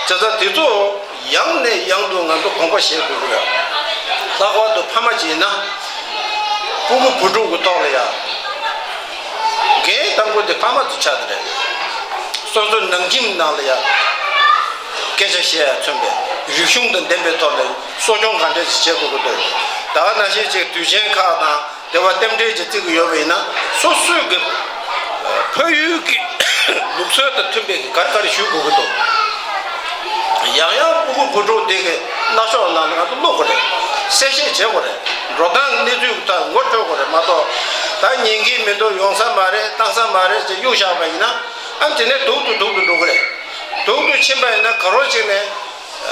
བྱས་ཙང་དེ་ཚོ་ཡང་ནས་ཡང་དུ་ང་ཚོ་དགོངས་པ་བཞེས་དགོས་ཀྱི་རེད། ལྷག་པར་དུ་ཕ་མ་ཅིག་ཡིན་ན། སྤུ་གུ་བུ་ཕྲུག་གི་ཐོག་ལ་ཡང་འགན་དང་པོ་དེ་ཕ་མ་དེ་ཆགས་ཀྱི་རེད། སོ་སོའི་ནང་ཁྱིམ་ནང་ལ་ཡང་སྐད་ཆ་བཤད་ཡ་མཚོན་པའི་རིག་གཞུང་དང་ལྡན་པའི་ཐོག་ལ་གསོ་སྐྱོང་ག་འདྲས་ཤིག་བྱེད་དགོས་ཀྱི་འདུག་ད་ག་ནང་བཞིན་ཅིག་དུས་ཆེན་ཁག་དང་། དེ་བ་རྟེན་འབྲེལ་གྱི་བརྩི་གི་ཡོད་པ་ཡིན་ན། སོ་སོའི་གི་ཕ་ཡུལ་གྱི་ལུགས་སྲོལ་དང་མཐུན་པའི་གི་ག་རེ་ག་རེ་ཞུ་དགོས་ཀྱི་འདུག་ཡང་ཡང་སྤུ་གུ་བུ་ཕྲུག་དེ་གི་སྣ་ཤོག་ནང་ལ་ང་ཚོ་བླུག་དགོས་རེད། གསལ་བཤད་བྱེད་དགོས་རེད། འགྲོ་སྟངས་གནས་ཚུལ་དང་ངོ་སྤྲོད་དགོས་རེད་མ་གཏོགས། ད་ཉན་གི་མི་འདུག་ཡོང་ས་མ་རེད། བཏང་ས་མ་རེད་ཅེས་གཡུག་བཞག་པ་ཡིན་ན། ཨ་དེ་ནས་སྡུག་ཏུ་སྡུག་ཏུ་འགྲོ་གི་རེད། སྡུག་ཏུ་ཕྱིན་པ་ཡིན་ན་ག་རོ་ཅིག་ནས།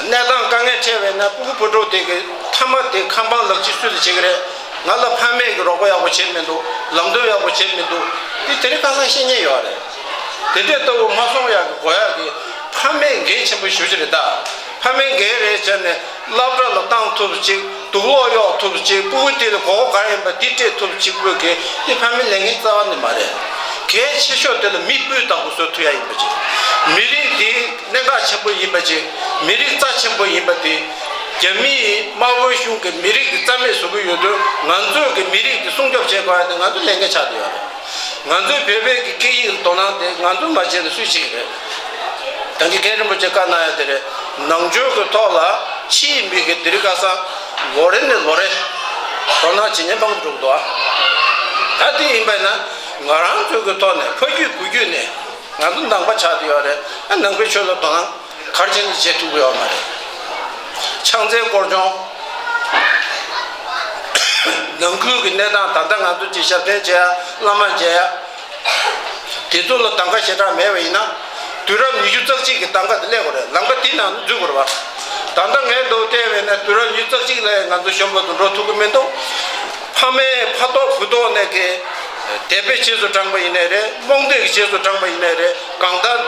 གནས་སྟངས་དཀའ་ངལ་འཕྲད་པས་ན་སྤུ་གུ་བུ་ཕྲུག་དེ་གི་མཐའ་མ་དེ་ཁང་པ་ལག་ཁྱེར་སུས་ལ་བྱེད་ཀྱི་རེད། ང་ལ་ཕ་མས་ཀྱི་རོགས་པ་ཡག་པོ་བྱེད་མི་འདུག་ལམ་སྟོན་ཡག་པོ་བྱེད་མི་འདུག་དེ་དེ་རིང་ཁ་སང་ཤེས་ཉེན་ཡོད་རེད། དེ་འདྲས་ལྟ་བུ་མ་སོང་ཡག་གི་དགོས་ཡག་གི་ཕ་མས་འགན་ཆེན་པོ་ཞུ་གི་རེད་ད། ཕ་མས་འགན་རེད་བྱས་ནས་སློབ་གྲྭ་ལ་བཏང་ཐུབ་ཅིག་དུག་ལོག་གཡོག་ཐུབ་ཅིག་སྤུ་གུ་དེ་ལ་དགོས་མཁོ་ག་རེ་ཡིན་པ་དེ་སྤྲད་ཐུབ་ཅིག་དགོས་གི་དེ་ཕ་མའི་ལས་འགན་རྩ་བ་ནས་མ་རེད། གལ་ཆེ་ཤོས་དེ་ལ་མི་སྤུས་དག་པོ་བཟོ་ཐུབ་ཡ་ཡིན་པ་ཅིག་མི་རིགས་དེ། གནད་འགག་ཆེན་པོ་ཡིན་པ་ཅིག་མི་རིགས་རྩ་ཆེན་པོ་ཡིན་པ་དེ། རྒྱ་མིའི་དམར་པོའི་གཞུང་གིས་མི་རིགས་ཀྱི་རྩ་མེད་བཟོ་གི་ཡོད་དུས། ང་ཚོས་ཀྱི་མི་རིགས་ཀྱི་སྲུང་སྐྱོབ་བྱེད་དགོས་ཡ་དེ་ང་ཚོའི་ལས་འགན་ཆགས་བསྡད་ཡོད་རེད། ང་ཚོའི་བོད་པའི་གི་སྐད་ཡིག་ལ་དོ་སྣང་དེ་ང་ཚོས་མ་བྱས་ན་སུས་བྱེད་ཀྱི་རེད། ད་གིན་མཁན་རིན་པོ་ཆེ་བཀའ་གནང་ཡ་དེ་རེད། ནང་ཆོས་ཀྱི་ཐོག་ལ་ཕྱིའི་མི་གིས་དེ་རིང་ཁ་སང་ལོ་རེ་ནས་ལོ་རེ་དོ་སྣང་བྱེད་ཉེན་མང་འགྲོ་གི་འདུག་ཨ། ད་དེ་ཡིན་པ་ཡིན་ན་ང་རང་ཚོའི་གི་ཐོག་ནས་ཕ་རྒྱུད་བུ་རྒྱུད་ནས། ང་ཚོ་ནང་པ་ཆགས་བསྡད་ཡོད་རེད། ཨ་ནང་པའི་ཆོས་ལ་དོ་སྣང་ག་རེ་བྱས་ནས་བྱེད་ཐུབ་ཀྱི་ཡོད་མ་རེད། ཕྱག་འཚལ་སྐོར་སྦྱོང་། ནང་ཁུལ་གྱི་གནས་སྟངས་ད་ལྟ་ང་ཚོ་ཅིག་ཞབས་བརྟན་བྱེད་ཡ་བླ་མ་མཇལ་ཡ། དེ་ཚོ་ལ་གདམ་ག་ཞེ་དྲག་མེད་པ་ཡིན་ན། དུས་རབས་ཉི་ཤུ་རྩ་གཅིག་གི་གདམ་ག་དེ་སླེབས་དགོས་རེད། ལམ་ཁ་དེ་ནང་འཛུལ་དགོས་རེད་བ། ད་ལྟ་ངས་འདུག་བལྟས་པས་ན་དུས་རབས་ཉི་ཤུ་རྩ་གཅིག་ལ་ང་ཚོ་གཞོན་པ་ཚོ་འགྲོ་ཐུབ་ཀྱི་མི་འདུག་ཕ་མས་ཕ་ཐོག་བུ་ཐོག་ནས་ཀྱི་དད་པའི་རྗེས་སུ་འབྲངས་པ་ཡིན་ནའི་རེད། རྨོངས་དད་ཀྱི་རྗེས་སུ་འབྲངས་པ་ཡིན་ནའི་རེད། གང་ལྟར་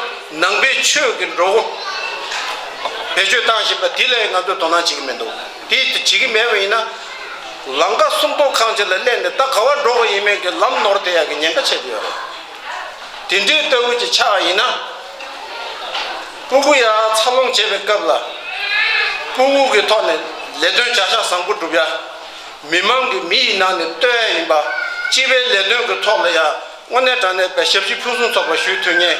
ནང་པའི་ཆོས་ཀྱི་འགྲོ་སྒོ་བེད་སྤྱོད་བཏང་བཞིན་པ་དེ་ལ་ང་ཚོས་དོ་སྣང་བྱེད་ཀྱི་མི་འདུག་དེ་བྱེད་ཀྱི་མེད་པ་ཡིན་ན། ལམ་ཁ་སུམ་མདོ་ཁང་ཆེན་ལ་སླེབས་ནས་ད་ག་བར་འགྲོ་དགོས་ཡིན་མིན་གྱི་ལམ་ནོར་བསྡད་ཡག་གི་ཉེན་ཁ་ཆེ་གི་ཡོད་རེད། དེ་འདྲའི་ལྟ་བུ་ཅིག་ཆགས་པ་ཡིན་ན། སྤུ་གུ་ཡར་འཚར་ལོངས་བྱེད་པའི་སྐབས་ལ། སྤུ་གུ་གི་ཐོག་ནས་ལས་དོན་བྱ་གཞག་བཟང་པོ་སྒྲུབ་ཡ། མི་མང་གི་མི་ཡི་ནང་ནས་བཏོན་ཡ་ཡིན་པ། སྤྱི་པའི་ལས་དོན་གྱི་ཐོག་ལ་ཡ། དངོས་གནས་དྲང་གནས་པའི་ཞབས་ཕྱི་ཕུན་སུམ་ཚོགས་པ་ཞུ་ཐུབ་མཁན།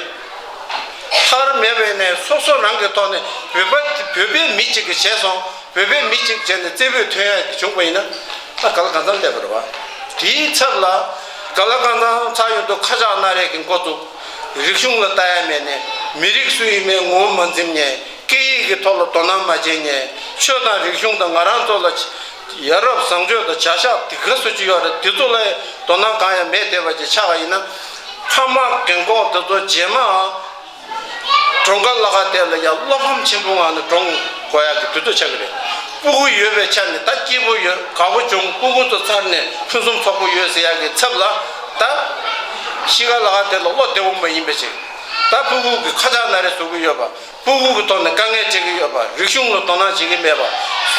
མཐར་མེད་པའི་ནས་སོ་སོ་རང་གི་ཐོག་ནས་བོད་པ་བོད་པའི་མི་གཅིག་གིས་བྱས་སོང་། བོད་པའི་མི་གཅིག་བྱས་ནས་རྩེ་ཕུད་ཐོན་ཡ་དེ་བྱུང་བ་ཡིན་ན། ད་ག་ལ་གང་འཚམ་སླེབས་པ་རེད་བ། དེའི་ཚབ་ལ། ག་ལ་གང་འཚམ་ཚར་ཡོང་དུས་ཁ་ཆག་སྣ་རལ་གྱི་འགོ་བཙུགས། རིག་གཞུང་ལ་ལྟ་ཡ་མེད་ནས། མི་རིགས་སུ་ཡིན་མིན་ངོ་བོ་མ་འཛིན་མཁན། སྐད་ཡིག་གི་ཐོག་ལ་དོ་སྣང་མ་བྱེད་མཁན། ཆོས་དང་རིག་གཞུང་དང་ང་རང་ཚོ་ལ་ཡ་རབས་བཟང་སྤྱོད་དང་བྱ་གཞག་དེ་ག་སུ་ཅི་ཡོད་རེད། དེ་ཚོ་ལ་དོ་སྣང་གང་ཡང་མེད་བསྡད་པ་ཅིག་ཆགས་པ་ཡིན་ན། ཕ་མ་རྒན་འཁོགས་དེ་ཚོ་རྗེས་མ་གྲོངས་ཁ་བརླག་ཁ་དེ་ལ་ཡང་བློ་ཕམ་ཆེན་པོའི་ངང་ནས་གྲོངས་དགོས་ཡག་གི་དུས་ཚོད་ཆགས་ཀྱི་རེད། སྤུ་གུ་ཡོད་པའི་ཆ་ནས་ད་སྐྱིད་པོ་ཡོད། དགའ་པོ་བྱུང་། སྤུ་གུ་ཚོ་ཚར་ནས་ཕུན་སུམ་ཚོགས་པོ་ཡོད་ཟེར་ཡག་གི་ཚབ་ལ། ད་གཤིས་ཀ་བརླག་ཁ་དེ་ལ་བློ་བདེ་པོ་མ་ཡིན་པ་ཞིག་ད་སྤུ་གུ་གི་ཁ་ཆག་སྣ་རལ་བཟོ་གི་ཡོད་པ། སྤུ་གུ་གི་ཐོག་ནས་དཀའ་ངལ་འཕྲད་ཀྱི་ཡོད་པ། རིག་གཞུང་ལ་དོ་སྣང་བྱེད་ཀྱི་མེད་པ།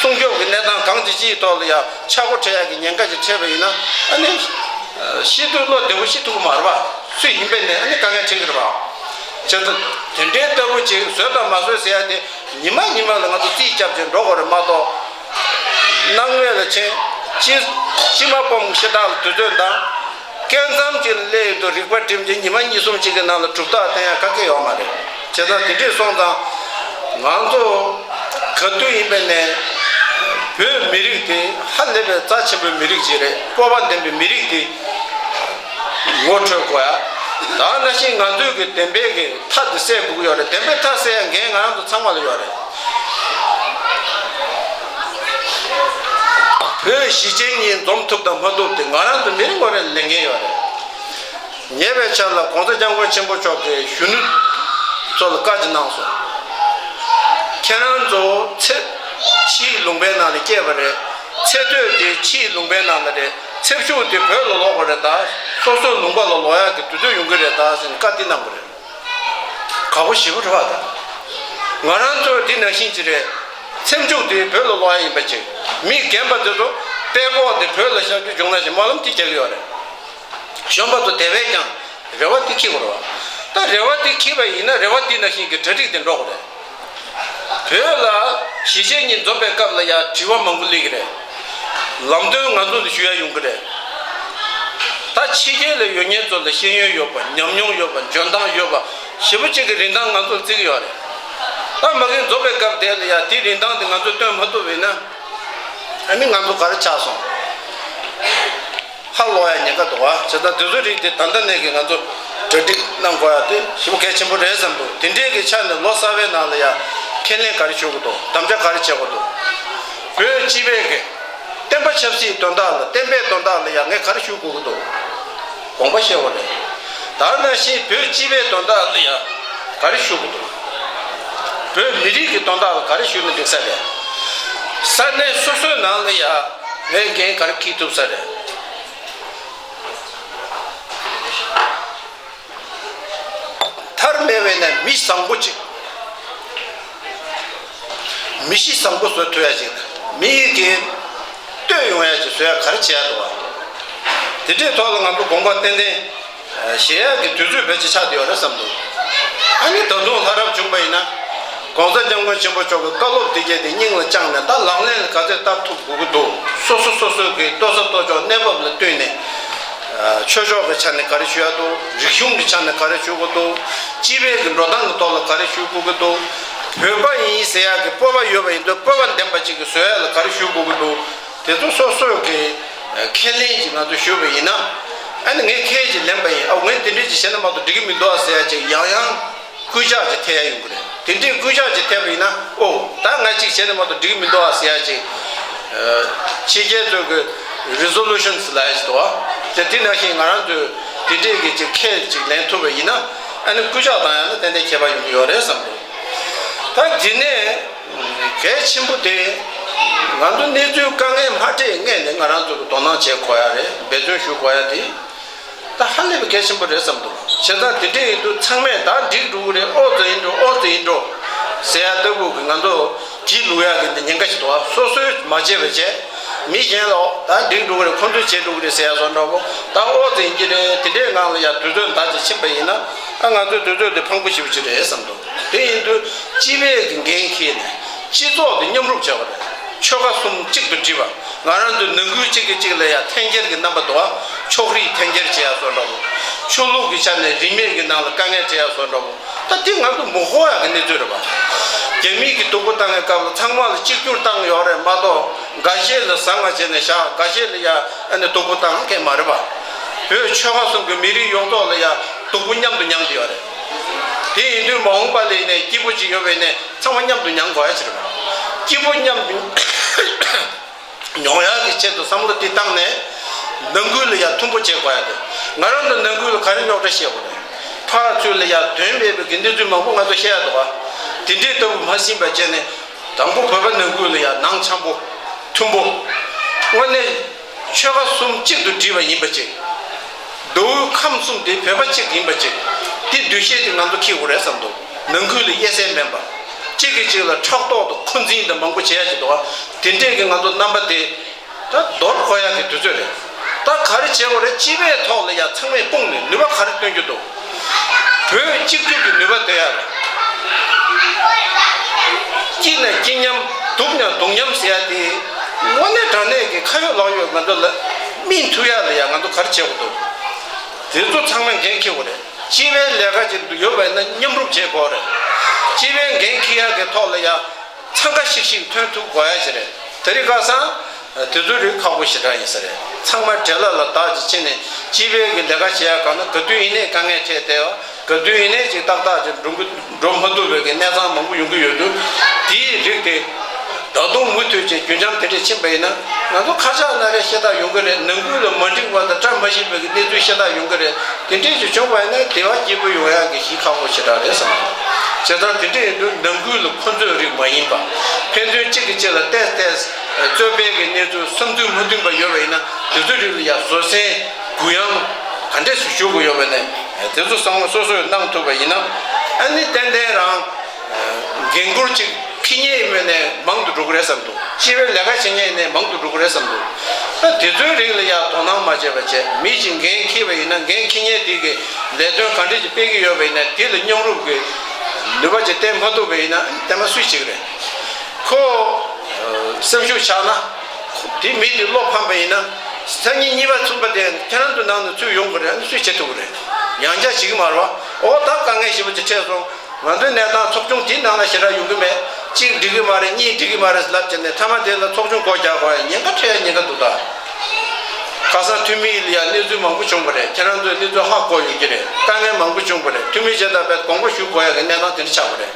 སྲུང་སྐྱོབ་ཀྱི་གནས་སྟངས་གང་ཅི་ཅིའི་ཐོག་ལ་ཡང་ཆག་སྒོ་འཕྲད་ཡག་གི་ཉེན་ཁ་ཅིག་འཕྲད་པ་ཡིན་ན། ཨ་ནི། ཤི་དུས་བློ་བདེ་པོ་ཤི་ཐུབ་ཀྱི་མ་རེད་པ། སུ་ཡིན་པའི་ནས་ཨ་ནི་དཀའ་ངལ་འཕྲད་ཀྱི་རེད་པ། བྱས་ཙང་དེ་འདྲའི་ལྟ་བུ་ཅིག་བཟོས་དང་མ་བཟོས་ཟེར་ཡ་དེ་ཉི་མ་ཉི་མ་ལ་ང་ཚོ་རྩིས་རྒྱབ་བྱས་འགྲོ་དགོས་རེད་མ་གཏོགས། སྣང་བས་ལ་ཕྱིན། ཕྱི་ཕྱི་མ་སྤོམ་ཤི་དྲག་ལ་དུས་ཚོད་འདང་། སྐད་མཚམས་ཅིག་ལ་སླེབས་ཡོད་དུས་རིག་པ་སྒྲིམ་གྱིན་ཉི་མ་གཉིས་གསུམ་ཅིག་གི་ནང་ལ་གྲུབ་རྟགས་བསྟན་ཡ་ག་གེ་ཡོད་མ་རེད། བྱས་ཙང་དེ་འདྲས་སོང་ཙང་ང་ཚོ་ག་དུས་ཡིན་པའི་ནས་བོད་མི་རིགས་དེ་ཧ་ལས་པའི་རྩ་ཆེན་པོའི་མི་རིགས་ཅིག་རེད། སྤོབས་པ་ལྡན་པའི་མི་རིགས་དེ་ངོ་འཕྲོད་དགོས་ཡ། ད་ནང་བཞིན་ང་ཚོའི་གི་བདེན་པའི་གི་མཐའ་དེ་གསལ་དགོས་ཀྱི་ཡོད་རེད། བདེན་པའི་མཐའ་གསལ་ཡ་འགན་ང་རང་ཚོ་ཚང་མ་ལ་ཡོད་རེད། བོད་གཞིས་བྱེས་གཉིས་འཛོམས་ཐུབ་དང་མ་ཐུབ་དེ་ང་རང་ཚོ་མི་རེ་ངོ་རེ་ལས་འགན་ཡོད་རེད། ཉེ་བའི་ཆར་ལ་༸གོང་ས་༸སྐྱབས་མགོན་ཆེན་པོ་མཆོག་གིས་གཞོན་ནུ་ཚོ་ལ་བཀའ་ཅིག་གནང་སོང་། ཁྱེད་རང་ཚོ་ཚེ་ཕྱིའི་ལུང་པའི་ནང་ལ་སྐྱེས་པ་རེད། ཚེ་སྟོད་དེ་ཕྱིའི་ལུང་པའི་ནང་ལ་རེད། ཚེ་ཕྱུག་དེ་བོད་ལ་ལོག་པ་རེད། ད་སོ་སོའི་ལུང་པ་ལ་ལོག་ཡག་གི་དུས་ཚོད་ཡོང་གི་རེད་ད་ཟེར་ནས་བཀའ་འདི་གནང་པ་རེད། ཁག་པོ་ཞེ་པོ་རེད་བ་ད། ང་རང་ཚོ་འདི་ནང་བཞིན་ཅིག་རེད། ཚེ་མཇུག་དེ་བོད་ལ་ལོག་ཡ་ཡིན་པ་ཅིག་མི་རྒན་པ་དེ་ཚོ་དཔྲལ་ཀོག་དེ་བོད་ལ་བཞག་རྒྱུ་བྱུང་ན་ཞེས་སྨོན་ལམ་དེ་རྒྱག་གི་ཡོད་རེད། གཞོན་པ་ཚོ་དེ་བས་ཀྱང་རེ་བ་དེ་འཁྱེར་དགོས་རེད་བ། ད་རེ་བ་དེ་འཁྱེར་བ་ཡིན་ན་རེ་བ་དེ་ནང་བཞིན་གྱི་གྲ་སྒྲིག་དེ་འགྲོ་དགོས་རེད། བོད་ལ་གཞིས་བྱེས་གཉིས་འཛོམས་པའི་སྐབས་ལ་ཡང་དྲི་བ་མང་པོ་སླེབས་ཀྱི་རེད། ལམ་སྟོན་ང་ཚོ་ལ་ཞུ་ཡ་ཡོང་གི་རེད། ད་ཕྱི་རྒྱལ་ལ་ཡོད་མཁན་ཚོ་ལ་ཤེས་ཡོན་ཡོད་པ། ཉམས་མྱོང་ཡོད་པ། འཇོན་ཐང་ཡོད་པ་ཞེ་པོ་ཅིག་གི་རིན་ཐང་ང་ཚོར་བརྩི་གི་ཡོད་རེད། ད་མ་གི་འཛོམས་པའི་སྐབས་དེ་ལ་ཡང་དེའི་རིན་ཐང་དེ་ང་ཚོས་སྟོན་མ་ཐུབ་པ་ཡིན་ན། ཨ་ནི་ང་ཚོ་ག་རེ་ཆགས་སོང་། ཧ་ལོ་ཡ་ཉེན་ཁ་འདུག་བ། བྱས་ཙང་དེ་ཚོའི་རིགས་དེ་ད་ལྟ་ནས་ཀྱི་ང་ཚོ་གྲ་སྒྲིག་གནང་དགོས་ཡ་དེ་ཞེ་པོ་གལ་ཆེན་པོ་རེད་བསམ་འདུག་དེ་འདྲའི་གི་ཆ་ནས་ལོ་གསར་བའི་ནང་ལ་ཡ་ཁས་ལེན་ག་རེ་ཞུ་དགོས་འདུག་དམ་བཅའ་ག་རེ་བྱེད་དགོས་འདུག་བོད་སྤྱི་པའི་གི་བསྟན་པ་ཆབ་སྲིད་དོན་དག་ལ་བསྟན་པའི་དོན་དག་ལ་ཡ་ངས་ག་རེ་ཞུ་དགོས་ཀྱི་འདུག་དགོངས་པ་བཞེས་དགོས་རེད། ད་ནང་བཞིན་བོད་སྤྱི་པའི་དོན་དག་ལ་ཡ་ག་རེ་ཞུ་དགོས་འདུག་བོད་མི་རིགས་ཀྱི་དོན་དག་ལ་ག་རེ་ཞུ་ན་འགྲིག་ས་རེད། ས་གནས་སོ་སོའི་ནང་ལ་ཡ་ངས་འགན་ག་རེ་འཁྱེར་ཐུབ་ས་རེད། མཐར་མེད་པའི་ནས་མི་བཟང་པོ་ཅིག་མི་གཤིས་བཟང་པོ་བཟོ་ཐུབ་ཡ་ཅིག་དང་། མི་ཡི་གི་བསྟོད་ཡོང་ཡ་ཅིག་བཟོ་ཡ་ག་རེ་བྱེད་ཡ་འདུག་བ། དེ་འདྲའི་ཐོག་ལ་ང་ཚོ་དགོངས་པ་ཏན་ཏན་བཞེས་ཡ་གི་དུས་ཚོད་ཕལ་ཆེར་ཆགས་བསྡད་ཡོད་རེད་བསམ་འདུག་ཨ་ནི་ད་དུང་ལྷ་རབ་བྱུང་པ་ཡིན་ན། ༸གོང་ས་༸སྐྱབས་མགོན་ཆེན་པོ་མཆོག་གི་བཀའ་སློབ་དེ་གྱད་དེ་སྙིང་ལ་བཅངས་ནས་ད་ལག་ལེན་ལ་ག་ཚོད་བསྟར་ཐུབ་དགོས་ཀྱི་འདུག་སོ་སོ་སོ་སོའི་གི་ལྟོ་ས་ལྟོ་ཕྱོགས་གནས་བབ་ལ་བསྟུན་ནས། ཆོས་ཕྱོགས་ཀྱི་ཆ་ནས་ག་རེ་ཞུ་ཡ་འདུག་རིག་གཞུང་གི་ཆ་ནས་ག་རེ་ཞུ་དགོས་འདུག་སྤྱི་པའི་གི་འགྲོ་སྟངས་ཀྱི་ཐོག་ལ་ག་རེ་ཞུ་དགོས་ཀྱི་འདུག་བོད་པ་ཡིན་ཟེར་ཡ་གི་སྤོབས་པ་ཡོད་པ་ཡིན་དུས་སྤོབས་པ་ལྡན་པ་ཅིག་གི་བཟོ་ཡ་ལ་ག་རེ་ཞུ་དགོས་ཀྱི་འདུག་དེ་ཚོ་སོ་སོའི་གི་ཁས་ལེན་ཅིག་ང་ཚོ་ཞུས་པ་ཡིན་ན། ཨ་ནི་ངས་ཁས་ཅིག་ལེན་པ་ཡིན། ཨ་ངས་དེ་འདྲས་ཅིག་བྱས་ན་མ་གཏོགས་འགྲིག་གི་མི་འདུག་ཨ་ཟེར་ཡ་ཅིག་ཡང་ཡང་། སྐུལ་ལྕག་ཅིག་ཐེབས་ཡ་ཡོང་གི་རེད། དེ་འདྲའི་སྐུལ་ལྕག་ཅིག་ཐེབས་པ་ཡིན་ན། ཨོ་ད་ང་གཅིག་བྱས་ན་མ་གཏོགས་འགྲིག་གི་མི་འདུག་ཨ་ཟེར་ཡ་ཅིག་ཕྱི་རྒྱལ་ཚོས་གི་resolutions་ལབ་ཡ་ཅིག་འདུག་བ། དེ་དེ་ནང་བཞིན་ང་རང་ཚོས་དེ་འདྲའི་གི་ཅིག་ཁས་ཅིག་ལེན་ཐུབ་པ་ཡིན་ན། ཨ་ནི་སྐུལ་ལྕག་བཏང་ཡ་ན་ཏན་ཏན་ཁྱད་པར་ཡོང་གི་ཡོད་རེད་བསམ་འདུག་ད་དེ་ནས་གལ་ཆེན་པོ་དེ། ང་ཚོ་གནས་ཚུལ་དཀའ་ངལ་མ་འཕྲད་སྔས་ནས་ང་རང་ཚོ་གི་དོ་སྣང་བྱེད་དགོས་ཡ་རེད། འབད་བརྩོན་ཞུ་དགོས་ཡ་དེ། ད་ཧ་ལས་པའི་གལ་ཆེན་པོ་རེད་བསམ་འདུག་བྱས་ཙང་དེ་འདྲ་ཡིན་དུས་ཚང་མས་ད་འགྲིག་འགྲོ་གི་རེད། ཨོ་ཙི་ཡིན་འགྲོ། ཨོ་ཙི་ཡིན་འགྲོ་ཟེར་ཡ་ལྟ་བུ་གི་ང་ཚོ་གྱིས་ལུག་ཡ་གི་འདི་ཉེན་ཁ་ཞིག་འདུག་བ། སོ་སོས་མ་བྱས་པ་བྱས། མི་གཞན་ལ་ཨོ་ད་འགྲིག་འགྲོ་གི་རེད། ཁོ་ཚོས་བྱས་འགྲོ་གི་རེད་ཟེར་ཡ་བཟོ་འདྲ་བོ། ད་ཨོ་ཙི་ཡིན་གྱི་རེད། དེ་འདྲའི་ངང་ལ་ཡ་དུས་ཚོད་འདའ་ཅིག་ཕྱིན་པ་ཡིན་ན། ཨ་ང་ཚོའི་དུས་ཚོད་འདི་ཕངས་པོ་ཞེ་པོ་ཅིག་རེད་བསམ་འདུག་དེ་ཡིན་དུས་སྤྱི་པའི་གི་འགན་འཁྱེར་ནས་སྤྱི་ཚོགས་འདི་མཉམ་རུབ་བྱེད་པ་རེད། ཆོལ་ཁ་གསུམ་གཅིག་ཏུ་སྒྲིལ་བ། ང་རང་ཚོའི་ནང་ཁུལ་གཅིག་གིས་གཅིག་ལ་ཡ་འཐེན་འཁྱེར་གྱི་རྣམ་པ་འདུག་བ། ཕྱོགས་རིས་འཐེན་འཁྱེར་བྱེད་ཡ་བཟོ་འདྲ་བོ། ཆོས་ལུགས་ཀྱི་ཆ་ནས་རིས་མེད་ཀྱི་ནང་ལ་དཀའ་ངལ་འཕྲད་ཡ་བཟོ་འདྲ་བོ། ད་འདི་ང་ཚོ་མི་དགོས་ཡ་གི་གནས་ཚུལ་རེད་པ། རྒྱ་མིས་ཀྱི་སྡུག་པོ་བཏང་བའི་སྐབས་ལ་ཚང་མ་ལ་གཅིག་གྱུར་བཏང་ཡོད་རེད་མ་གཏོགས། འགའ་ཤས་ལ་བཟང་བ་བྱས་ནས་བཞག་འགའ་ཤས་ལ་ཡ་ཨ་ནི་སྡུག་པོ་བཏང་མཁན་མ་རེད་པ། བོད་ཆོལ་ཁ་གསུམ་གྱི་མི་རིགས་ཡོངས་རྫོགས་ལ་ཡ་སྡུག་པོ་མཉམ་དུ་མྱངས་བསྡད་ཡོད་རེད། དེ་ཡིན་དུས་མ་འོངས་པ་ལ་ཡིན་ནའི་སྐྱིད་པོ་ཅིག་ཡོད་པ་ཡིན་ནའི་ཚང་མ་མཉམ་དུ་མྱངས་དགོས་ཡ་ཅིག་རེད་པ། སྐྱིད་པོ་མཉམ་དུ་མྱོང་ཡག་གི་ཆེད་དུ་བསམ་བློ་འདི་བཏང་ནས་ནང་ཁུལ་ལ་ཡ་མཐུན་པོ་བྱེད་དགོས་ཡ་དེ། ང་རང་ཚོ་ནང་ཁུལ་ལ་ག་རེ་རྙོག་དྲ་བཤད་དགོས་རེད། ཕར་ཚུར་ལ་ཡ་དོན་མེད་པའི་གི་གནས་ཚུལ་མང་པོ་ང་ཚོ་བཤད་ཡ་འདུག་ག་དེ་འདྲའི་ལྟ་བུ་མ་ཟིན་པ་བྱས་ནས་དང་པོ་བོད་པ་ནང་ཁུལ་ལ་ཡ་ནང་འཆམ་པོ། མཐུན་པོ། དངོས་གནས་ཆོལ་ཁ་གསུམ་གཅིག་ཏུ་སྒྲིལ་བ་ཡིན་པ་ཅིག་མདོ་དབུས་ཁམས་གསུམ་དེ་བོད་པ་གཅིག་ཡིན་པ་ཅིག་དེ་འདུ་ཤེས་དེ་ང་ཚོ་འཁྱེར་དགོས་རེད་བསམ་འདུག་ནང་ཁུལ་ལ་དབྱེ་གསལ་མེད་པ། གཅིག་གིས་གཅིག་ལ་ཕྲག་དོག་དང་འཁོན་འཛིན་དང་མང་པོ་བྱེད་ཡ་ཅིག་འདུག་ག་དེ་འདྲས་ཀྱི་ང་ཚོ་རྣམ་པ་དེ་ད་འདོར་དགོས་ཡ་གི་དུས་ཚོད་རེད། ད་ག་རེ་བྱེད་དགོས་རེད། སྤྱི་པའི་ཐོག་ལ་ཡ་ཚང་མས་སྤུངས་ནས་ནུས་པ་ག་རེ་བཏོན་རྒྱུ་འདུག་བོད་གཅིག་གྱུར་གྱི་ནུས་པ་འདོན་ཡ་ལ། སྐྱིད་ན་སྐྱིད་མཉམ། སྡུག་ན་སྡུག་མཉམ་ཟེར་ཡ་དེ་ དངོས་གནས་དྲང་གནས་ཀྱི་ཁ་ཡོད་ལག་ཡོད་ང་ཚོ་ལ་སྨིན་ཐུབ་ཡ་ལ་ཡ་ང་ཚོ་ག་རེ་བྱེད་དགོས་འདུག་དེ་ཚོ་ཚང་མས་འགན་འཁྱེར་དགོས་རེད། སྤྱི་པའི་ལས་ཀ་ཅིག་ཡོད་པ་ཡིན་ན་མཉམ་རུབ་བྱེད་དགོས་རེད། སྤྱི་པའི་འགན་འཁྱེར་ཡ་གི་ཐོག་ལ་ཡ་འཚང་ཁ་ཤིག་ཤིག་ཐོན་ཐུབ་དགོས་ཡ་ཅིག་རེད། དེ་རིང་ཁ་སང་དེ་ཚོའི་རིགས་ཁག་པོ་ཞེ་དྲག་ཡིན་ས་རེད། ཚང་མ་བྲེལ་ལ་ལ་དག་ཅིག་ཕྱིན་ནས་སྤྱི་པའི་གི་ལས་ཀ་བྱེད་ཡ་གང་ན་ག་དུས་ཡིན་ནའི་དཀའ་ངལ་འཕྲད་བསྡད་ཡོད། ག་དུས་ཡིན་ནའི་ཅིག་ཏག་ཏག་ཅིག་འགྲོ་གི་འགྲོ་མ་ཐུབ་པའི་གི་གནས་སྟངས་མང་པོ་ཡོང་གི་ཡོད་དུས། དེའི་རིགས་དེ་ད་དུང་མུ་མཐུད་ཅིག་རྒྱུན་འཁྱོངས་དེ་འདྲས་ཕྱིན་པ་ཡིན་ན་ང་ཚོ་ཁ་ཆག་སྣ་རལ་ཤ་སྟག་ཡོང་གི་རེད། ནང་ཁུལ་ལ་མ་འགྲིག་པ་དང་བཀྲ་མ་ཤིས་པའི་གི་གནས་ཚུལ་ཤ་སྟག་ཡོང་གི་རེད། དེ་འདྲས་ཅིག་བྱུང་བ་ཡིན་ན་དེ་བ་སྐྱིད་པོ་ཡོང་ཡག་གི་གཞི་ཁག་པོ་ཞེ་དྲག་རེད་བསམ། བྱས་ཙང་དེ་འདྲས་ཡིན་དུས་ནང་ཁུལ་ལ་ཁོ་ཚོའི་རིགས་མ་ཡིན་པ། ཕན་ཚུན་གཅིག་གིས་གཅིག་ལ་བལྟས་བལྟས་རྩོད་པའི་གི་གནས་ཚུལ་བསམ་ཚུལ་མ་མཐུན་པ་ཡོད་པ་ཡིན་ན་དེ་ཚོའི་རིགས་ལ་ཡ་བཟོད་བསྲན་གུ་ཡངས་ག་འདྲས་སུ་ཞུ་དགོས་ཡོད་པ་ནས་དེ་ཚོ་བསམ་བློ་སོ་སོས་གནང་ཐུབ་པ་ཡིན་ན་ཨ་ནི་ཏན་ཏན་རང་འགན་འཁུར་ཅིག་འཁྱེར་མཁན་ཡིན་པ་ནས་མང་དུ་འགྲོ་གི་རེད་བསམ་འདུག་སྤྱི་པའི་ལས་ཀ་བྱེད་མཁན་ཡིན་ནས་མང་དུ་འགྲོ་གི་རེད་བསམ་འདུག་ད་དེ་ཚོའི་རིགས་ལ་ཡང་དོ་སྣང་མ་བྱས་པ་བྱས་མི་ཞིག་འགན་འཁྱེར་བ་ཡིན་ན་འགན་འཁྱེར་མཁན་དེ་གི་ལས་དོན་ག་འདྲས་ཅིག་སྤེལ་གི་ཡོད་པ་ཡིན་ན་དེ་ལ་མཉམ་རུབ་ཀྱི་ནུས་པ་ཅིག་བསྟན་མ་ཐུབ་པ་ཡིན་ན་དེ་མ་སུས་བྱེད་ཀྱི་རེད། ཁོ་སེམས་ཤུགས་ཆག་ན་དེ་མི་དེ་བློ་ཕམ་པ་ཡིན་ན་སང་ཉིན་གཉིས་པ་གསུམ་པ་དེ་ཁྱེད་རང་ཚོ་ནང་ནས་ཚུར་ཡོང་དགོས་རེད། སུས་བྱེད་ཐུབ་ཀྱི་རེད། ཡང་བསྐྱར་བྱེད་ཀྱི་མ་རེད་བ། ཨོ་ད་དཀའ་ངལ་ཞེ་པོ་ཅིག་འཕྲད་སོང་། ང་ཚོའི་གནས་སྟངས་ཚོགས་ཆུང་དེའི་ནང་ལ་ཞེ་དྲག་ཡོང་གི་མེད། གཅིག་འགྲིག་གི་མ་རེད། གཉིས་འགྲིག་གི་མ་རེད་ལབ་བྱས་ནས་མཐའ་མ་དེ་ལ་ཚོགས་ཆུང་སྒོ་རྒྱག་དགོས་ཡ་ཉེན་ཁ་འཕྲད་ཡ་ཉེན་ཁ་འདུག་ད་ཁ་སང་འཐུས་མི་ལ་ཡ་གནས་ཚུལ་མང་པོ་བྱུང་བ་རེད། ཁྱེད་རང་ཚོས་གནས་ཚུལ་ཧ་གོ་ཡོད་ཀྱི་རེད། དཀའ་ངལ་མང་པོ་བྱུང་བ་རེད། འཐུས་མི་བྱས་ད་བས་དགོངས་པ་ཞུ་དགོས་ཡ་གི་གནས་སྟངས་དེ་འདྲ་ཆགས་པ་རེད།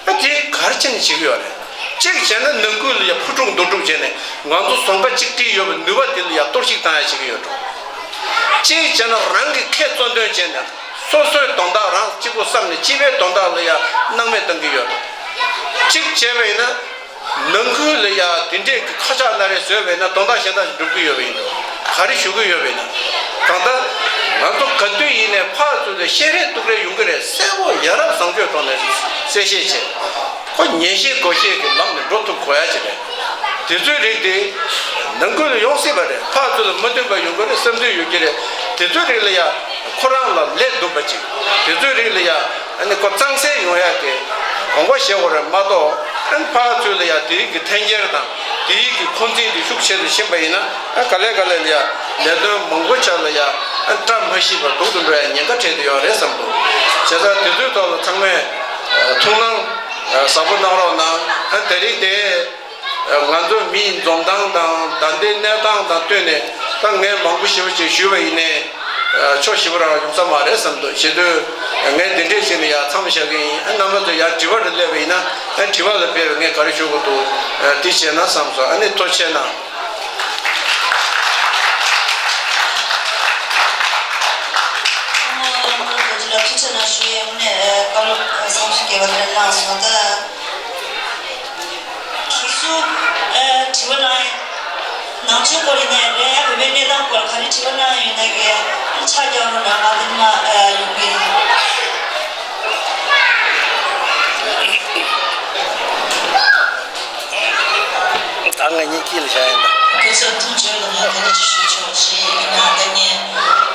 ཨ་དེ་ག་རེ་བྱས་ནས་བྱེད་ཀྱི་ཡོད་རེད། གཅིག་བྱས་ན་ནང་ཁུལ་ལ་ཡ་ཕུ་དཀྲུག་འདུ་དཀྲུག་བྱས་ནས་ང་ཚོ་ཟོང་ཁ་གཅིག་སྒྲིལ་ཡོད་པའི་ནུས་པ་དེ་ལ་ཡ་གཏོར་བཤིག་བཏང་ཡ་བྱེད་ཀྱི་ཡོད་འགྲོ། གཅིག་བྱས་ན་རང་གི་ཁེ་གཙོ་འདོན་བྱས་ནས་སོ་སོའི་དོན་དག་རང་གཅིག་པུ་བསམ་ནས་སྤྱི་པའི་དོན་དག་ལ་ཡ་སྣང་མེད་བཏང་གི་ཡོད་འགྲོ། གཅིག་བྱས་པ་ཡིན་ན་ནང་ཁུལ་ལ་ཡ་དེ་འདྲས་ཀྱི་ཁ་ཆག་སྣ་རལ་བཟོས་པ་ཡིན་ན་དོན་དག་གཞན་དག་ཞིག་འགྲུབ་ཀྱི་ཡོད་པ་ཡིན་འགྲོ། ག་རེ་ཞུ་གི་ཡོད་པ་ཡིན་ན་གང་ལྟར་ང་ཚོ་ག་དུས་ཡིན་ནའི་ཕར་ཚུར་ལ་བཤད་རེས་གཏུག་རེས་ཡོང་གི་རེད། གསལ་པོ་ཡ་རབས་བཟང་སྤྱོད་ཐོག་ནས་གསལ་བཤད་བྱས། ཁོ་ཉན་ཤེས་གོ་ཤེས་ཀྱི་ལམ་ནས་འགྲོ་ཐུབ་དགོས་ཡ་ཅིག་རེད། དེ་ཚོའི་རིགས་དེ་ནང་ཁུལ་ལ་ཡོང་སྲིད་པ་རེད། ཕར་ཚུར་ལ་མ་མཐུན་པ་ཡོང་གི་རེད། བསམ་ཚུལ་ཡོད་ཀྱི་རེད། དེ་ཚོའི་རིགས་ལ་ཡ་ཁོ་རང་ལ་ལས་འདུག་པ་ཅིག་དེ་ཚོའི་རིགས་ལ་ཡ་ཨ་ནི་ཁོ་གཙང་སེལ་ཡོང་ཡ་གི་དགོངས་པ་བཞེས་དགོས་རེད་མ་གཏོགས་ཨ་ནི་ཕར་ཚུར་ལ་ཡ་དེ་རིགས་ཀྱི་འཐེན་འཁྱེར་དང་དེ་རིགས་ཀྱི་འཁོན་འཛིན་དེ་ཤུགས་ཆེ་རུ་ཕྱིན་པ་ཡིན་ན་ཨ་ག་ལེ་ག་ལེ་ལ་ཡ་ལས་དོན་མང་པོ་ཆ་ལ་ཡ་ཨ་བཀྲ་མ་ཤིས་པ་སྡུག་ཏུ་འགྲོ་ཡ་ཉེན་ཁ་འཕྲད་དུ་ཡོད་རེད་བསམ་འདུག་བྱས་ཙང་དེ་ཚོའི་ཐོག་ལ་ཚང་མས་ཐུགས་སྣང་ཟབ་པོ་གནང་རོགས་གནང་། ཨ་དེ་རིང་དེ་ང་ཚོ་མིའི་འཛོམས་སྟངས་དང་ད་ལྟའི་གནས་སྟངས་དང་བསྟུན་ནས་ད་ངས་མང་པོ་ཞེ་པོ་ཅིག་ཞུས་པ་ཡིན་ནའི་ཕྱོགས་ཞེ་པོ་རང་ཡོང་ས་མ་རེད་བསམ་འདུག་བྱེད་དུས་ངས་འདི་འདྲས་ཞིག་ནས་ཡར་མཚམས་བཞག་གི་ཡིན། ཨ་རྣམ་པ་ཚོ་ཡར་དྲི་བ་རུ་སླེབས་པ་ཡིན་ན་ཨ་དྲི་བ་ལ་དཔེ་བས་ངས་ག་རེ་ཞུ་དགོས་འདུག་འདི་བྱས་ན་བསམ་སོང་། ཨ་ནི་ཐུགས་རྗེ་གནང་། ཐུགས་རྗེ་གནང་ཞུ་ཡས་དངོས་གནས་བཀའ་སློབ་བསམ་ཚུལ་རྒྱས་པ་དེ་འདྲ་གནང་སོང་། ད་ཁྱེད་ཚོ་དྲི་བ་གནང་ཡས་ནང་ཆོས་སྐོར་ཡིན་ནའི་རེད། ཨ་བོད་པའི་གནས་སྟངས་སྐོར་ག་རེ་དྲི་བ་གནང་ཡས་ཡོད་ན་གི་ཕྱག་རྒྱག་རོགས་གནང་། ང་དེ་མ་ཡོང་གི་ཡིན། ད་ང་གཉིས་དཀྱིལ་ལ་བཞག་ཡིན་ད། སྐུ་ཚབ་དྲུང་ཆེ་ལགས་ལ་བཀའ་འདྲི་ཅིག་ཞུ་ཆོག་ཅེས་ཡིན་ན། ད་ངས་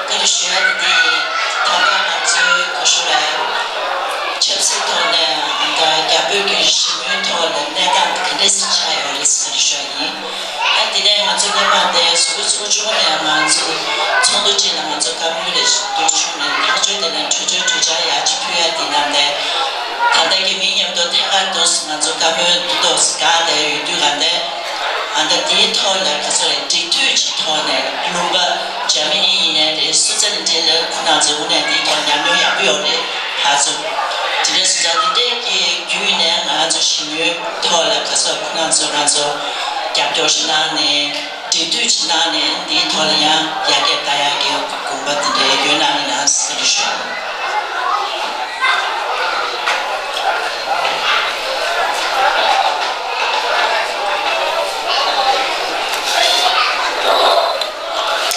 བཀའ་འདྲི་ཞུ་ཡ་དེ་དེ་ཡིན། ད་ལྟ་ང་ཚོའི་ག་ཞུ་རེད། ཆབ་སྲིད་ཐོག་ནས་ད་རྒྱ་བོད་ཀྱི་ཞི་མོལ་ཐོག་ལ་གནས་སྟངས་ག་འདྲས་སེ་ཆགས་ཡོད་རེད་ཟེར་ཞུ་ཡ་ཡིན། ཨ་དེ་ནས་ང་ཚོ་སྔོན་མ་དེ་གཟུགས་པོ་ཚོགས་ཆུང་ནས་ང་ཚོ་ཚོགས་འདུ་ཁྲིད་ལ་ང་ཚོ་བཀའ་མོལ་རེ་ཞིག་འདུག་བྱུང་ནས་ཐག་གཅོད་དེ་ནས་གྲོས་ཆོད་གྲོས་འཆར་ཡག་ཅིག་ཕུལ་ཡ་དེ་ནང་ནས་ད་ལྟ་གི་མི་མཉམ་དུ་ཐད་ཀར་དུ་ང་ཚོ་བཀའ་མོལ་འདུག་ཏོག་ཙམ་དགའ་བསྡད་ཡོད་དུས་ག་འདས་ཨ་ད་དེའི་ཐོག་ལ་ག་ཚོད་རེད། འབྲེལ་མཐུད་ཀྱི་ཐོག་ནས་ལུང་པ་འཇར་མ་ནི་ཡིན་ནའི་རེད། སུའི་ཙེར་ལན་ཌི་ལ་ཁོ་རང་ཚོའི་དངོས་གནས་དེའི་ཐོག་ཉམས་མྱོང་ཡག་པོ་ཡོད་རེད། ཕར་ཚུར་དེ་འདྲ་སོང་ཙང་དེ་འདྲའི་གི་བརྒྱུད་ནས་ང་ཚོ་ཞི་མོལ་ཐོག་ལ་ག་ཚོད་ཁོ་རང་ཚོ་རང་ཚོ་རྒྱབ་སྐྱོར་ཞིག་གནང་ནས། འབྲེལ་མཐུད་ཅིག་གནང་ནས་འདིའི་ཐོག་ལ་ཡང་ཡར་རྒྱས་གཏང་ཡག་གི་དགོངས་པ་འདི་འདྲའི་ཡོད་གནང་ཡིན་ན་ཟེར་ཞུ།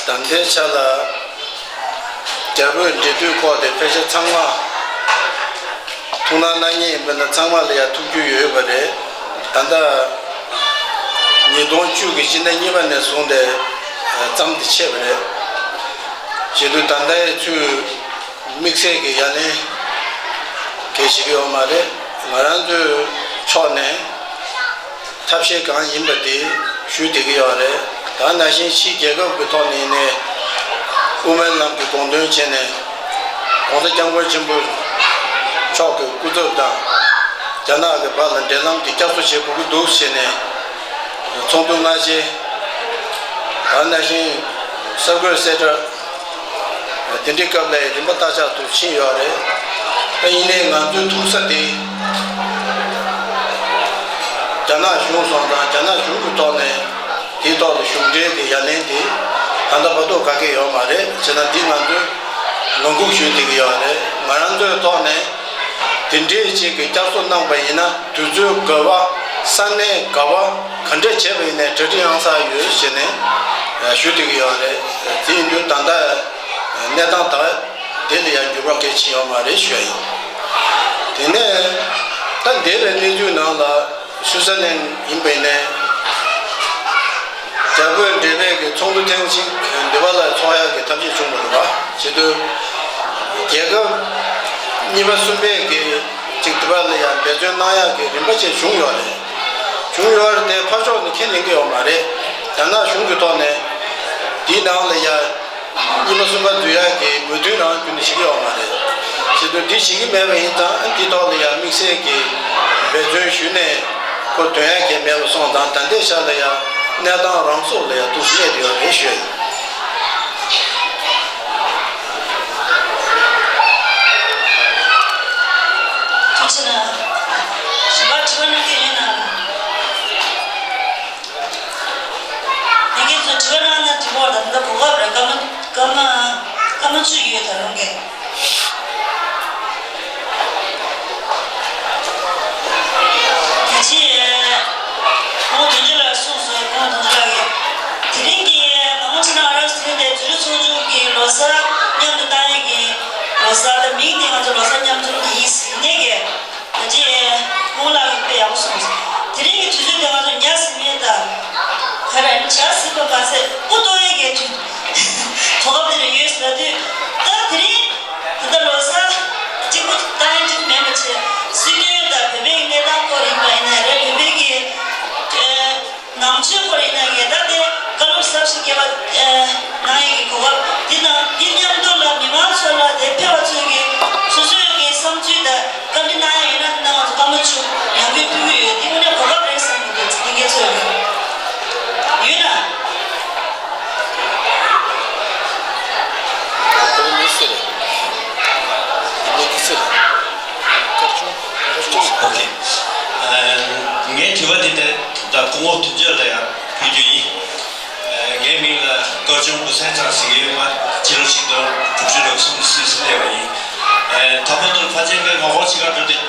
ད་ལྟའི་ཆ་ལ་རྒྱ་བོད་འབྲེལ་མཐུད་སྐོར་དེ་ཕལ་ཆེར་ཚང་མ། ཐུགས་སྣང་གནང་མཁན་ཡིན་པ་ན་ཚང་མ་ལ་ཡང་ཐུགས་རྒྱུས་ཡོད་པ་རེད། ད་ལྟ་ཉིས་སྟོང་བཅུ་གི་སྤྱི་ཟླ་གཉིས་པ་ནས་བཟུང་སྟེ་བརྩམས་ཏེ་ཆད་པ་རེད། བྱེད་དུས་ད་ལྟའི་ཚུལ་དམིགས་བསལ་གྱི་ཡ་ལན་གལ་ཞིག་ཡོད་མ་རེད། ང་རང་ཚོའི་ཕྱོགས་ནས་ ཐབས་ཤེས་གང་ཡིན་པ་དེ་ཞུ་བསྡད་ཀྱི་ཡོད་རེད། ད་ནང་བཞིན་ཕྱིའི་རྒྱལ་ཁབ་ཀྱི་ཐོག་ནས་ནས་དབུ་མའི་ལམ་གྱི་དགོངས་དོན་བྱས་ནས་༸གོང་ས་༸སྐྱབས་མགོན་ཆེན་པོ་མཆོག་གི་སྐུ་ཚབ་དང་རྒྱ་ནག་གི་བར་ལ་འབྲེལ་ལམ་དེ་བསྐྱར་གསོ་བྱེད་དགོས་ཀྱི་འདུག་ཟེར་ནས་ཚོགས་འདུ་སྔ་རྗེས། ད་ནང་བཞིན་གསར་འགོད་གསལ་བསྒྲགས་དེ་འདྲའི་སྐབས་ལ་རིམ་པ་ཏག་ཏག་ཏུ་ཕྱིན་ཡོད་རེད། ད་ཡིན་ནའི་ང་ཚོའི་ཐུག་ས་དེ་རྒྱ་ནག་གཞུང་སོང་ཙང་རྒྱ་ནག་གཞུང་གི་ཐོག་ནས་དེའི་ཐོག་ལ་གཞུང་འབྲེལ་གྱི་ཡ་ལན་དེ་ད་ལྟ་བར་དུ་ག་གེ་ཡོད་མ་རེད། བྱས་ན་འདི་ང་ཚོས་ངང་སྒུག་ཞུས་བསྡད་ཀྱི་ཡོད་རེད། ང་རང་ཚོའི་ཐོག་ནས་དེ་འདྲའི་ཅིག་གི་བསྐྱར་གསོ་གནང་པ་ཡིན་ན་དུས་ཚོད་འགོར་བ་ས་གནས་འགལ་བ་ག་འདྲ་བྱས་པ་ཡིན་ནའི་གྲ་སྒྲིག་ཡོང་ས་ཡོད་ཟེར་ནས་ཞུ་བསྡད་ཀྱི་ཡོད་རེད། དེ་ཡིན་དུས་ད་ལྟ་གནས་སྟངས་ད་དེ་ལ་ཡང་འགྱུར་བ་གལ་ཆེ་ཡོད་མ་རེད་ཞུ་ཡ་ཡིན། དེ་ནས་ད་འདས་པའི་གནས་ཚུལ་ནང་ལ་སུའི་ཙར་ལན་ཡིན་པའི་ནས་རྒྱ་བོད་འབྲེལ་མོལ་གྱི་ཚོགས་འདུ་ཐེངས་གཅིག་འདི་པ་ལ་ཚོགས་ཡག་གི་ཐབས་ཤེས་བྱུང་བ་རེད་པ། བྱེད་དུས་རྒྱལ་ཁབ་གཉིས་པ་གསུམ་པའི་གི་ཅིག་འདི་པ་ལ་ཡང་འབད་བརྩོན་གནང་ཡག་གི་རིམ་པ་ཅིག་བྱུང་ཡོད་རེད། བྱུང་ཡོད་རེད་དེ་ཕར་ཕྱོགས་ནས་ཁས་ལེན་གྱི་ཡོད་མ་རེད། རྒྱ་ནག་གཞུང་གི་ཐོག་ནས་དེའི་ནང་ལ་ཡ་གཉིས་པ་གསུམ་པ་འཛུལ་ཡག་གི་མོས་མཐུན་རང་ཁྱོན་ནས་བྱེད་ཀྱི་ཡོད་མ་རེད། བྱེད་དུས་འདི་བྱེད་ཀྱི་མེད་པ་ཡིན་ཙང་འདི་ཐོག་ལ་ཡ་དམིགས་བསལ་གྱི་འབད་བརྩོན་ཞུས་ནས་ཁོ་དོན་ཡག་གི་མེད་པ་སོང་ཙང་ད་ལྟའི་ཆ་ལ་ཡ་གནས་སྟངས་རང་སོར་ལ་ཡ་ཏོག་ཙམ་སླེབས་ཡོད་རེད་ཞུ་ཡ་ཡིན། ཐུགས་རྗེ་གནང་། གཞན་པ་དྲི་བ་གནང་མཁན་ཡོད་ན། ལས་འགན་ཚོ་དྲི་བ་གནང་ན་འགྲིག་གོ། ད་ལྟ་གོ་སྐབས་རེད། སྐར་མ་སྐར་མ་སྐར་མ་བཅུ་ཡོད་ད་རུང་གི། ད་ཅི་སྐུ་ངོ་དོན་གཅོད་ལགས་གསུངས་སོང་། སྐུ་ངོ་དོན་གཅོད་ལགས་ཀྱིས་དེ་རིང་གི་མ་མོ་ཆེ་ན་ཨ་རབ་སི་ཐན་དེ་འཛུལ་ཚོགས་ཆུང་གི་ལོ་གསར་མཉམ་དུ་བཏང་ཡས་ཀྱི་ལོ་གསར་དང་མིང་དེ་ང་ཚོ་ལོ་གསར་མཉམ་འཛོམས་ཀྱི་ཡིན་ཟེར་ནས་ཀྱི། ད་ཅི་སྐུ་ངོ་ལགས་ཀྱིས་དཔེ་ཡག་པོ་གསུངས་སོང་། དེ་རིང་གི་དུས་ཚོད་དེ་ང་ཚོ་ཉ་ཟིན་མེད་ད། ག་རེ་ཇ་ཟིན་པ་མ་ཟད་སྤུ་གཏོང་ཡས་ཀྱི་དུས། གོ་སྐབས་དེ་རེ་ཡོད་ཟེར་དུས། ད་དེ་རིང་ད་ལྟ་ལོ་གསར་གཅིག་པུ་བཏང་ཡས་འགྲིག་མེད་པ་བྱས། སྲིད་དོན་དང་བོད་པའི་གནས་སྟངས་སྐོར་ཡིན་པ་ཡིན་ན་རེད། བོད་པའི་གི་ཨེ་ནང་ཆོས་སྐོར་ཡིན་ན་ཡང་ད་དེ་བཀའ་སློབ་ཟབ་ཞིང་རྒྱས་པ་ཨེ་གནང་ཡས་ཀྱི་གོ་སྐབས་འདི་དང་འདི་མཉམ་དུ་ལ་མི་མང་ཚོ་ལ་དེ་ཕེབས་པ་ཚོས་ཀྱི་སོ་སོའི་གི་བསམ་ཚུལ་དང་བཀའ་འདྲི་གནང་ཡས་ཡོད་ན་འདི་ནང་ང་ཚོ་སྐར་མ་བཅུ་ཡང་སྒོས་ཕུལ་གྱི་ཡོད། འདི་དངོས་གནས་གོ་སྐབས་རེད་བསམ་གྱི་འདུག་དེ་འདྲའི་ཚོ་ཡོད་ན། ཨོ་ཁེ། ངའི་དྲི་བ་འདི་འདྲ་ད་སྐུ་ངོ་དོན་གཅོད་ལ་ཡང་ཕུལ་རྒྱུ་ཡིན། ངའི་མིང་ལ་སྐར་ཆུང་བུ་སེང་ཚང་ཟེར་གྱི་ཡོད། ང་ཕྱི་ལོ་ཆིག་སྟོང་དྲུག་ཅུ་རེ་གསུམ་སུད་སི་སླེབས་པ་ཡིན། ད་བར་དུ་ཕལ་ཆེར་ངས་ངོ་རྒོལ་བྱེད་གར་འགྲོ་དུས་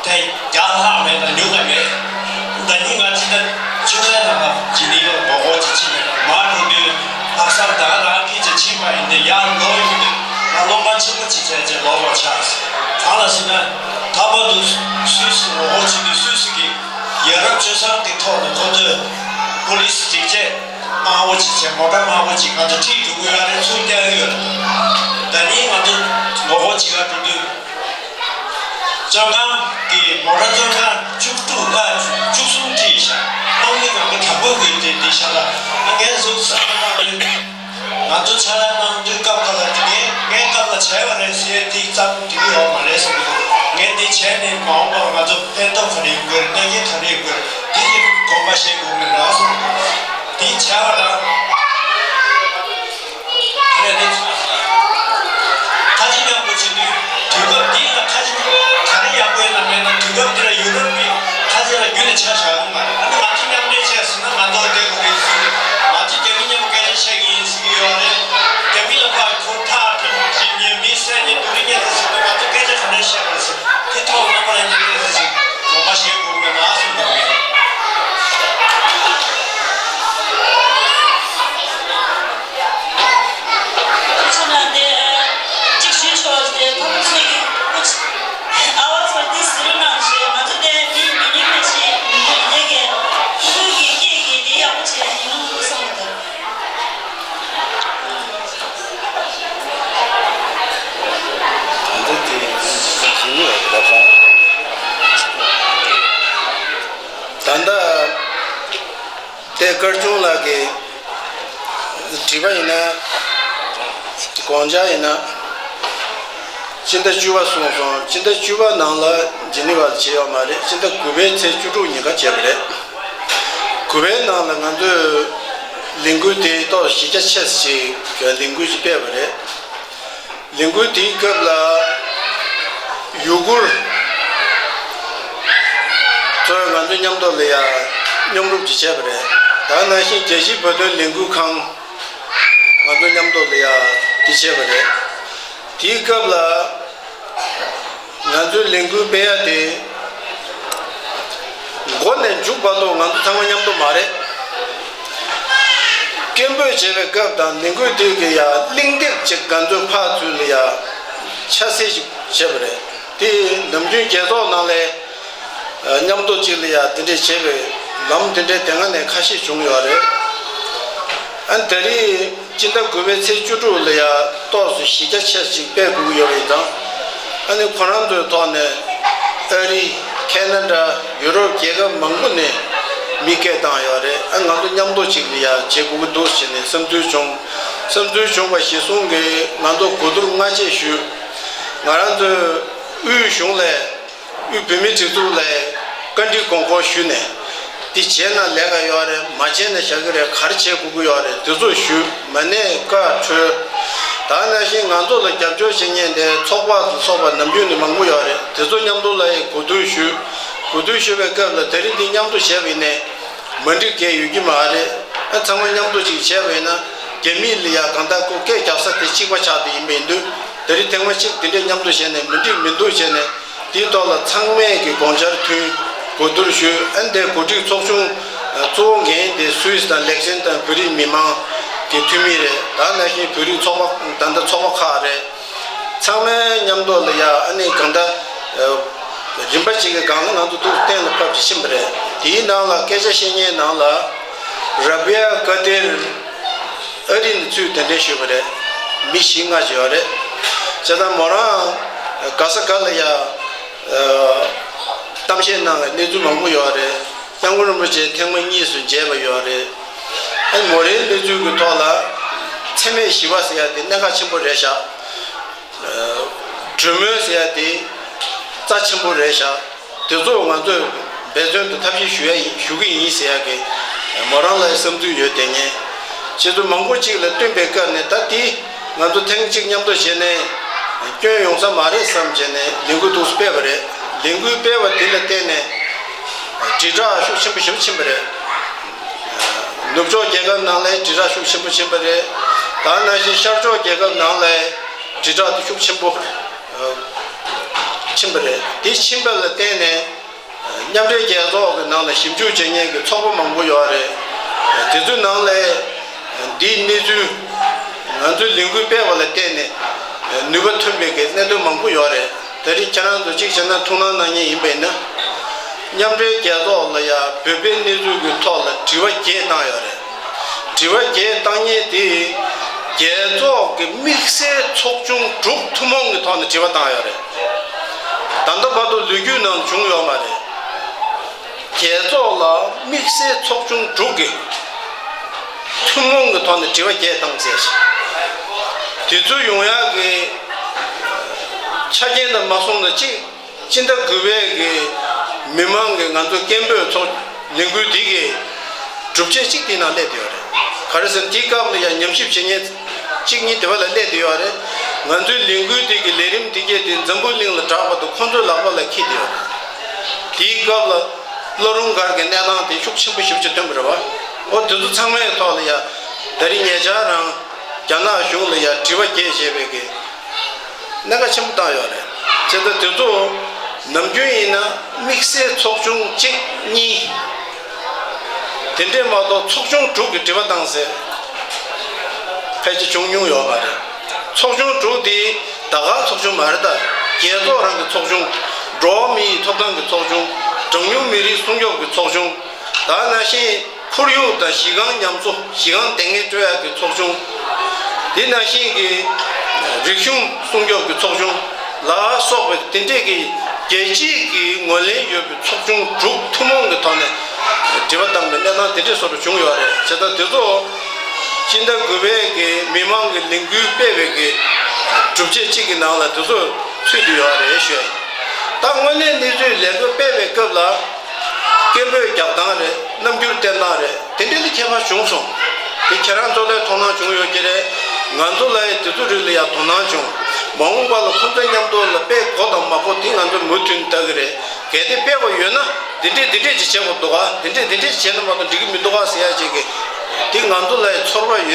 ཐེངས་བརྒྱ་ལྷག་མེད་ན་ཉུང་ན་མེད། ཟླ་ཉིན་ང་ཕྱི་ཟླ་བཅུ་པའི་ནང་ལ་ཇི་ནི་ཝར་ལ་ངོ་རྒོལ་ཅིག་བྱས་ནས་མར་འགྲོ་དུས་ལྷག་བསམ་ད་ག་རང་སྐད་ཆ་ཕྱིན་པ་ཡིན་ཏེ་ཡར་ལོག་ཡོང་དུས་ང་སློབ་མ་ཆེན་པོ་ཅིག་བྱས་རྗེས་ལོག་པར་ཆགས། གང་ལ་ཟེར་ན་ད་བར་དུ་སུད་སི་ངོ་རྒོལ་བྱེད་དུས་སུད་སི་གི་ཡ་རབས་སྤྱོད་བཟང་གི་ཐོག་ནས་ཁོ་ཚོས་པོ་ལི་སི་སྒྲིག་ཆས་དམར་པོ་ཅིག་བྱས། མོ་ཊ་དམར་པོ་ཅིག་ང་ཚོ་ཁྲིད་འགྲོ་གི་ཡོད་རེད། ཚུར་བསྐྱལ་གི་ཡོད་རེད། ད་ནི་ང་ཚོ་ངོ་རྒོལ་བྱེད་གར་འགྲོ་དུས་བཙོན་ཁང་གི་མོ་ཊ་བཙོན་ཁང་བཅུ་དྲུག་ཨ་བཅུ་གསུམ་ཁྲིད་བཞག་དམག་མི་མང་པོ་དྲག་པོ་གིས་དེ་འདི་བཞག་ལ་ཨ་ངས་གཟུགས་བཟང་པོ་གནང་ཡོད། ང་ཚོ་ཕྱག་ལས་གནང་དུས་སྐབས་འགའ་ལ་དེ་ངས་ངའི་སྐབས་ལ་བྱས་པ་རེད་ཟེར་དེ་ཙམ་འགྲིག་གི་ཡོད་མ་རེད་བསམ་གྱི་འདུག་ངས་འདི་བྱས་ནས་མ་འོངས་པར་ང་ཚོ་ཕན་ཐོགས་ག་རེ་ཡོང་གི་རེད། གནོད་སྐྱོན་ག་རེ་ཡོང་གི་རེད། འདི་ནི་དགོངས་པ་བཞེས་དགོས་ཀྱི་རེད་བསམ་གྱི་འདུག་འདི་བྱས་པ་དང་། ཁ་ཆེ་མཉམ་དུ་བྱེད་དུས་དུས་སྐབས་འདི་ལ་ཁ་ཆེ་ག་རེ་ཡག་པོ་ཡོད་ན་མེད་ན་དུས་སྐབས་འདི་ལ་ཡུ་རོབ་ཀྱི་ཁ་ཆེ་ལ་རྒྱུན་ནས་ཆ་བཞག་ཡོད་མ་རེད། ཨ་ནི་ང་ཚོ་མཉམ་འབྲེལ་བྱས་ཟིན་ན་ང་ཚོ་བསྡད་དགོས་རེད་ཟེར་གྱི། ང་ཚོ་རྒྱ་མི་མཉམ་སྐད་ཆ་བཤད་ཀྱི་ཡིན་ཟེར་གྱི་ཡོད་རེད། རྒྱ་མི་ལ་ཕར་ཁོ་ཐག་ཐུག་ཅིག་ཉན་མི་བསད་ཉན་སྡུག་རུས་ཉན་ཟེར་ཟེར་དུས་ང་ཚོ་སྐད་ཆ་ག་འདྲ་བཤད་པ་རེད་ཟེར། དེ་ཐོག་རྣམ་པ་ལ་ཉན་ཏེ་ཟེར་ཞིག་དགོངས་པ་བཞེས་དགོས་མེད་ན་གསུངས་འདུག་གས། དྲིས་པ་ཡིན་ན། དགོངས་འཆར་ཡིན་ན། སྤྱི་ཟླ་བཅུ་པ་གསུངས་སོང་། སྤྱི་ཟླ་བཅུ་པ་ནང་ལ་ཇི་ནི་ཝར་བྱས་ཡོད་མ་རེད། སྤྱི་ཟླ་དགུ་པའི་ཚེས་བཅུ་དྲུག་ཉིན་ཀ་བྱས་པ་རེད། དགུ་པའི་ནང་ལ་ང་ཚོས་ལས་འགུལ་དེ་ཏོག་གཞི་རྒྱ་ཆེ་ཞིག་གི་ལས་འགུལ་ཞིག་སྤེལ་བ་རེད། ལས་འགུལ་དེའི་སྐབས་ལ། ཡུ་གུར་ཚོས་ང་ཚོ་མཉམ་དུ་ལ་ཡ་མཉམ་རུབ་ཅིག་བྱས་པ་རེད། ད་ནང་བཞིན་རྒྱལ་སྤྱིའི་བོད་དོན་ལས་འགུལ་ཁང་ང་ཚོ་མཉམ་དུ་ལ་ཡ་དེ་བྱས་པ་རེད། དེའི་སྐབས་ལ་ང་ཚོའི་ལས་འགུལ་སྤེལ་ཡ་དེ་འགོ་ནས་མཇུག་བར་དུ་ང་ཚོ་ཚང་མ་མཉམ་དུ་མ་རེད། སྐད་འབོད་བྱེད་པའི་སྐབས་དང་ལས་འགུལ་དེ་གི་ཡ་གླེང་སྟེགས་ཅིག་ང་ཚོས་ཕར་ཚུར་ལ་ཡ་ཆ་སེ་ཞིག་བྱས་པ་རེད། དེ་ནམ་རྒྱུན་རྒྱལ་ཚོགས་ནང་ལས་མཉམ་དུ་གཅིག་ལ་ཡ་དེ་འདྲས་བྱེད་པའི་ལམ་དེ་འདྲས་དེ་སྔ་ནས་ཁ་ཤས་བྱུང་ཡོད་རེད། ཨ་ནི་ད་རེས་སྤྱི་ཟླ་དགུ་པའི་ཚེས་བཅུ་དྲུག་ལ་ཡ་ཏོག་ཙམ་གཞི་རྒྱ་ཆེ་ཞིག་སྤེལ་དགོས་ཀྱི་ཡོད་པ་ཡིན་ཙང་། ཨ་ནི་ཁོ་རང་ཚོའི་ཐོག་ནས་ཨ་རི། ཁེ་ན་ཌ། ཡུ་རོབ་རྒྱལ་ཁབ་མང་པོ་ནས་མི་སྐད་བཏང་ཡོད་རེད། ཨ་ང་ཚོ་མཉམ་དུ་གཅིག་ལ་ཡ་བྱེད་དགོས་ཀྱི་འདུག་ཟེར་ནས་བསམ་ཚུལ་བྱུང་། བསམ་ཚུལ་བྱུང་བ་གཞིར་བཟུང་གིས་ང་ཚོ་གོ་བསྡུར་སྔ་རྗེས་ཞུས། ང་རང་ཚོའི་དབུས་གཞུང་ལས། དབུས་བོད་མིའི་སྒྲིག་འཛུགས་ལ་བཀའ་འདྲི་དགོངས་སྐོར་ཞུས་ནས། འདི་བྱས་ན་ལས་ཀ་ཡོད་རེད། མ་བྱས་ན་བཞག་གི་རེད། ག་རེ་བྱེད་དགོས་ཀྱི་ཡོད་རེད། དེ་ཚོ་ཞུས། མ་ཎི་བཀའ་འཁྲོལ། ད་ནང་བཞིན་ང་ཚོ་ལ་རྒྱབ་སྐྱོར་བྱེད་མཁན་དེ་ཚོགས་པ་དང་ཚོགས་པ་ནམ་རྒྱུན་ནས་མང་པོ་ཡོད་རེད། དེ་ཚོ་མཉམ་དུ་ལ་ཡི་གོ་བསྡུར་ཞུས། གོ་བསྡུར་ཞུ་བའི་སྐབས་ལ་དེ་རིང་འདི་མཉམ་དུ་བྱས་པ་ཡིན་ནའི་མ་འགྲིག་མཁན་ཡོད་ཀྱི་མ་རེད། ཨ་ཚང་མ་མཉམ་དུ་ཅིག་བྱས་པ་ཡིན་ན་རྒྱ་མི་ལ་ཡ་གང་ལྟར་ཁོ་སྐད་རྒྱག་ས་དེ་གཅིག་པ་ཆགས་བསྡད་ཡིན་པ་ཡིན་དུས། དེ་རིང་ཐེངས་མ་གཅིག་དེ་འདྲས་མཉམ་དུ་བྱས་ནས་མི་འགྲིག་མི་འདུག་བྱས་ནས། དེའི་ཐོག་ལ་ཚང་མས་ཀྱི་དགོངས་འཆར་མཐུན། གོ་བསྡུར་ཞུས། ཨ་ནི་དེ་གོ་སྒྲིག་ཚོགས་ཆུང་གཙོ་བོ་འགན་དེ་སུད་སི་དང་ལེག་སན་དང་བོད་རིགས་མི་མང་གི་འཐུས་མི་རེད། ད་ནང་བཞིན་བོད་རིགས་ཚོགས་པ་ད་ལྟ་ཚོགས་པ་ཁག་རེད། ཚང་མའི་མཉམ་དུ་ལ་ཡ་ཨ་ནི་གང་ལྟར་རིམ་པ་གཅིག་གི་སྒང་ལ་ང་ཚོ་འདུག་གཏན་ལ་ཕབ་ཅིག་ཕྱིན་པ་རེད། དེའི་ནང་ལ་སྐད་ཆ་བཤད་མཁན་ནང་ལ་ར་བི་ཡ་ཀ་ཏེར། ཨ་རི་ནས་ཚུར་གདན་འདྲེན་ཞུས་པ་རེད། མི་བཞི་ལྔ་ཅིག་ཡོད་རེད། བྱས་ཙང་མོ་རང་ག་ས་ག་ལ་ཡ་གཏམ་བཤད་གནང་བའི་གནས་ཚུལ་མང་པོ་ཡོད་རེད། སྐྱབས་མགོན་རིན་པོ་ཆེ་ཐེངས་མ་གཉིས་སུ་མཇལ་བ་ཡོད་རེད། ཨ་ནི་མོ་རའི་གནས་ཚུལ་གྱི་ཐོག་ལ་འཚེ་མེད་ཞི་བ་ཟེར་ཡ་དེ་གནད་འགག་ཆེན་པོ་རེད་ཤག་གྲོས་མོལ་ཟེར་ཡ་དེ་རྩ་ཆེན་པོ་རེད་ཤག་དེ་ཚོ་ང་ཚོས་འབད་བརྩོན་དང་ཐབས་ཤེས་ཞུ་ཡ་ཡིན། ཞུ་གི་ཡིན་ཟེར་ཡ་གི་མོ་རང་ལ་བསམ་ཚུལ་ཡོད་དེ། ངས་ཁྱེད་ཚོ་མང་པོ་གཅིག་ལ་བསྟུན་པའི་སྐབས་ནས་ད་དེ་ང་ཚོ་ཐེངས་གཅིག་མཉམ་དུ་བྱས་ནས་སྐྱོན་ཡོང་ས་མ་རེད་བསམ་བྱས་ནས་ལས་འགུལ་འདུག་སྤེལ་བ་རེད། ལས་འགུལ་སྤེལ་བ་དེ་ལ་བརྟེན་ནས་དྲིལ་བསྒྲགས་ཤུགས་ཆེན་པོ་ཞེ་པོ་ཕྱིན་པ་རེད། ནུབ་ཕྱོགས་རྒྱལ་ཁབ་ནང་ལ་དྲིལ་བསྒྲགས་ཤུགས་ཆེན་པོ་ཕྱིན་པ་རེད། ད་ནང་བཞིན་ཤར་ཕྱོགས་རྒྱལ་ཁབ་ནང་ལ་དྲིལ་བསྒྲགས་དེ་ཤུགས་ཆེན་པོ་ཕྱིན་པ་རེད། དེ་ཕྱིན་པ་ལ་བརྟེན་ནས་མཉམ་འབྲེལ་རྒྱལ་ཚོགས་ཀྱི་ནང་ལ་ཞིབ་འཇུག་བྱེད་མཁན་གྱི་ཚོགས་པ་མང་པོ་ཡོད་རེད། དེ་ཚོའི་ནང་ལ་འདིའི་གནས་ཚུལ་ང་ཚོའི་ལས་འགུལ་སྤེལ་བ་ལ་བརྟེན་ནས་ནུས་པ་ཐོན་པའི་གི་གནད་དོན་མང་པོ་ཡོད་རེད། དེ་རིང་ཁྱེད་རང་ཚོ་གཅིག་བྱས་ན་ཐུགས་སྣང་གནང་མཁན་ཡིན་པ་ཡིན་ན། མཉམ་འབྲེལ་རྒྱལ་ཚོགས་ལ་ཡ་བོད་པའི་གནས་ཚུལ་གྱི་ཐོག་ལ་དྲི་བ་བརྒྱད་བཏང་ཡོད་རེད། དྲི་བ་བརྒྱད་བཏང་མཁན་དེ་རྒྱལ་ཚོགས་ཀྱི་དམིགས་བསལ་ཚོགས་ཆུང་དྲུག་ཐུན་མོང་གི་ཐོག་ནས་དྲི་བ་བཏང་ཡོད་རེད། ད་ལྟ་བར་དུ་ལོ་རྒྱུས་ནང་བྱུང་ཡོད་མ་རེད། རྒྱལ་ཚོགས་ལ་དམིགས་བསལ་ཚོགས་ཆུང་དྲུག་གིས་ཐུན་མོང་གི་ཐོག་ནས་དྲི་བ་བརྒྱད་བཏང་ཚེ། དེ་ཚོ་ཡོང་ཡག་གི་ཆ་རྐྱེན་དང་མ་སོང་ན་གཅིག་སྤྱི་ཟླ་དགུ་པའི་གི་མི་མང་གི་ང་ཚོ་སྐད་འབོད་ཚོགས་ལས་འགུལ་འདི་གི་གྲུབ་ཆ་གཅིག་དེའི་ནང་སླེབས་བསྡད་ཡོད་རེད། ག་རེ་ཟེར་ན་དེའི་སྐབས་ལ་ཡང་ཉམས་ཞིབ་བྱེད་མཁན་གཅིག་གཉིས་དེ་བ་ལ་སླེབས་བསྡད་ཡོད་རེད། ང་ཚོའི་ལས་འགུལ་འདི་གི་ལས་རིམ་འདི་གས་དེ་འཛམ་བུ་གླིང་ལ་གྲགས་པ་དང་ཁོང་ཚོའི་ལག་པ་ལ་འཁྱེར་བསྡད་ཡོད་རེད། དེའི་སྐབས་ལ་བླ་རུང་སྒར་གྱི་གནས་སྟངས་དེ་ཤུགས་ཆེན་པོ་ཞེ་པོ་ཅིག་ཐོན་པ་རེད་བ། འོ་དེ་ཚོ་ཚང་མའི་ཐོག་ལ་ཡང་ད་རིང་ཉེ་ཆར་རང་རྒྱ་ནག་གཞུང་ལ་ཡང་དྲི་བ་བརྒྱད་བྱས་པའི་གི་གནད་འགག་ཆེན་པོ་བཏང་ཡོད་རེད། བྱས་ཙང་དེ་ཚོ་ནམ་རྒྱུན་ཡིན་ན་དམིགས་བསལ་ཚོགས་ཆུང་གཅིག་གཉིས་དེ་འདྲས་མ་གཏོགས་ཚོགས་ཆུང་དྲུག་གི་དྲི་བ་བཏང་ཟེར་ཕལ་ཆེར་བྱུང་མྱོང་ཡོད་མ་རེད། ཚོགས་ཆུང་དྲུག་དེ་ད་ག་ཚོགས་ཆུང་མ་རེད། ད་རྒྱལ་ཚོགས་རང་གི་ཚོགས་ཆུང་། འགྲོ་བ་མིའི་ཐོབ་ཐང་གི་ཚོགས་ཆུང་། གྲངས་ཉུང་མི་རིགས་སྲུང་སྐྱོབ་ཀྱི་ཚོགས་ཆུང་། ད་ནང་བཞིན་ཁོར་ཡུག་དང་གཞི་རྐང་ཉམས་གསོ་གཞི་རྐང་དེ་ངེས་སྤྲོད་ཡག་གི་ཚོགས་ཆུང་། དེ་ནང་བཞིན་གྱི་རིག་གཞུང་སྲུང་སྐྱོབ་ཀྱི་ཚོགས་ཆུང་ལ་སོགས་པའི་དེ་འདྲས་ཀྱི་རྒྱལ་སྤྱིའི་གི་ངོས་ལེན་ཡོད་པའི་ཚོགས་ཆུང་དྲུག་ཐུན་མོང་གི་ཐོག་ནས་དྲི་བ་བཏང་བའི་གནས་སྟངས་དེ་འདྲས་སོགས་བྱུང་ཡོད་རེད། བྱས་ཙང་དེ་ཚོ་ སྤྱི་ཟླ་དགུ་པའི་གི་མི་མང་གི་ལས་འགུལ་སྤེལ་བའི་གི་གྲུབ་ཆ་གཅིག་གི་ནང་ལ་དེ་ཚོ་ཚུད་དུ་ཡོད་རེད་ཞུ་ཡ་ཡིན། ད་དངོས་གནས་གནས་ཚུལ་ལས་འགུལ་སྤེལ་བའི་སྐབས་ལ་སྐད་འབོད་རྒྱག་སྟངས་རེད། རྣམ་འགྱུར་བསྟན་སྟངས་རེད། དེ་འདྲ་ལ་ཁྱད་པར་བྱུང་སོང་། དེ་ཁྱེད་རང་ཚོ་ལ་དོ་སྣང་བྱུང་ཡོད་ཀྱི་རེད། ང་ཚོ་ལ་ཡང་དེ་ཚོ་རིགས་ལ་ཡང་དོ་སྣང་བྱུང་། མ་འོངས་པ་ལ་ཁོང་ཚོ་མཉམ་དུ་ལ་དཔེ་གོ་དང་མ་གོ་དེ་ང་ཚོ་མུ་མཐུད་ལྟ་གི་རེད། གལ་ཏེ་དཔེ་གོ་ཡོད་ན་འདི་འདྲས་འདི་འདྲས་ཅིག་བྱེད་དགོས་འདུག་ག་འདི་འདྲས་འདི་འདྲས་ཅིག་བྱས་ན་མ་གཏོགས་འགྲིག་གི་མི་འདུག་ག་ཟེར་ཡ་ཅིག་གི་དེ་ང་ཚོ་ལ་ཡང་ཚོར་བ་ཡོད།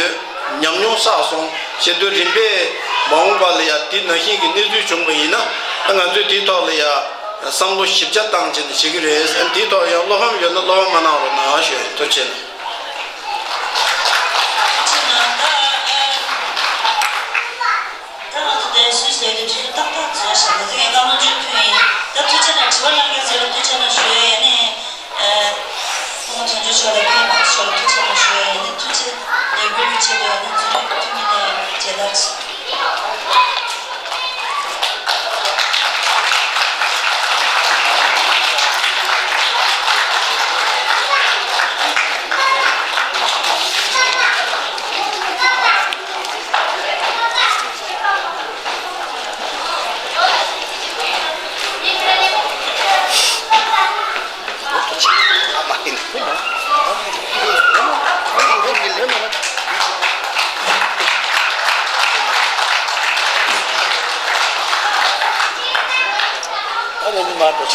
ཉམས་མྱོང་བསགས་སོང་། བྱེད་དུས་རིམ་པས་མ་འོངས་པ་ལ་ཡང་དེ་ནང་བཞིན་གྱི་གནས་ཚུལ་བྱུང་བ་ཡིན་ན་ང་ཚོས་དེའི་ཐོག་ལ་ཡང་བསམ་བློ་ཞིབ་ཆ་བཏང་བྱས་ནས་བྱེད་ཀྱི་རེད། དེའི་ཐོག་ཡང་བློ་ཕམ་ཡོད་ན་བློ་ཕམ་མ་གནང་རོགས་གནང་ཞུ། ཐུགས་རྗེ་ཆེ་གནང་། ད་ང་ཚོ་དེ་སུས་ཟེར་དུས་དུས་ཚོད་ཏག་ཏག་རྫོགས་ཤག་ང་ཚོ་ངས་བཀའ་ལུང་ཅིག་ཕུལ་ཡིན། ད་ཐུགས་རྗེ་གནང་། དྲི་བ་གནང་མཁན་ཚོ་ལ་ཐུགས་རྗེ་གནང་ཞུ་ཡ་ཡིན་ནས། ཨ། སྐུ་ངོ་དོན་གཅོད་མཆོག་དང་ཕེབས་མཁན་ཚོ་ལ་ཐུགས་རྗེ་གནང་ཞུ་ཡ་ཡིན་ནས། ཐུགས་རྗེ། ལས་འགུལ་གྱི་ཆེད་དུ་ཡིན་ན་འཛུལ་རིགས་ཐུགས་མི་ནས་མཇལ་དར་ཆེ། ཨ་ནི་མ་ཏོ་ཆ།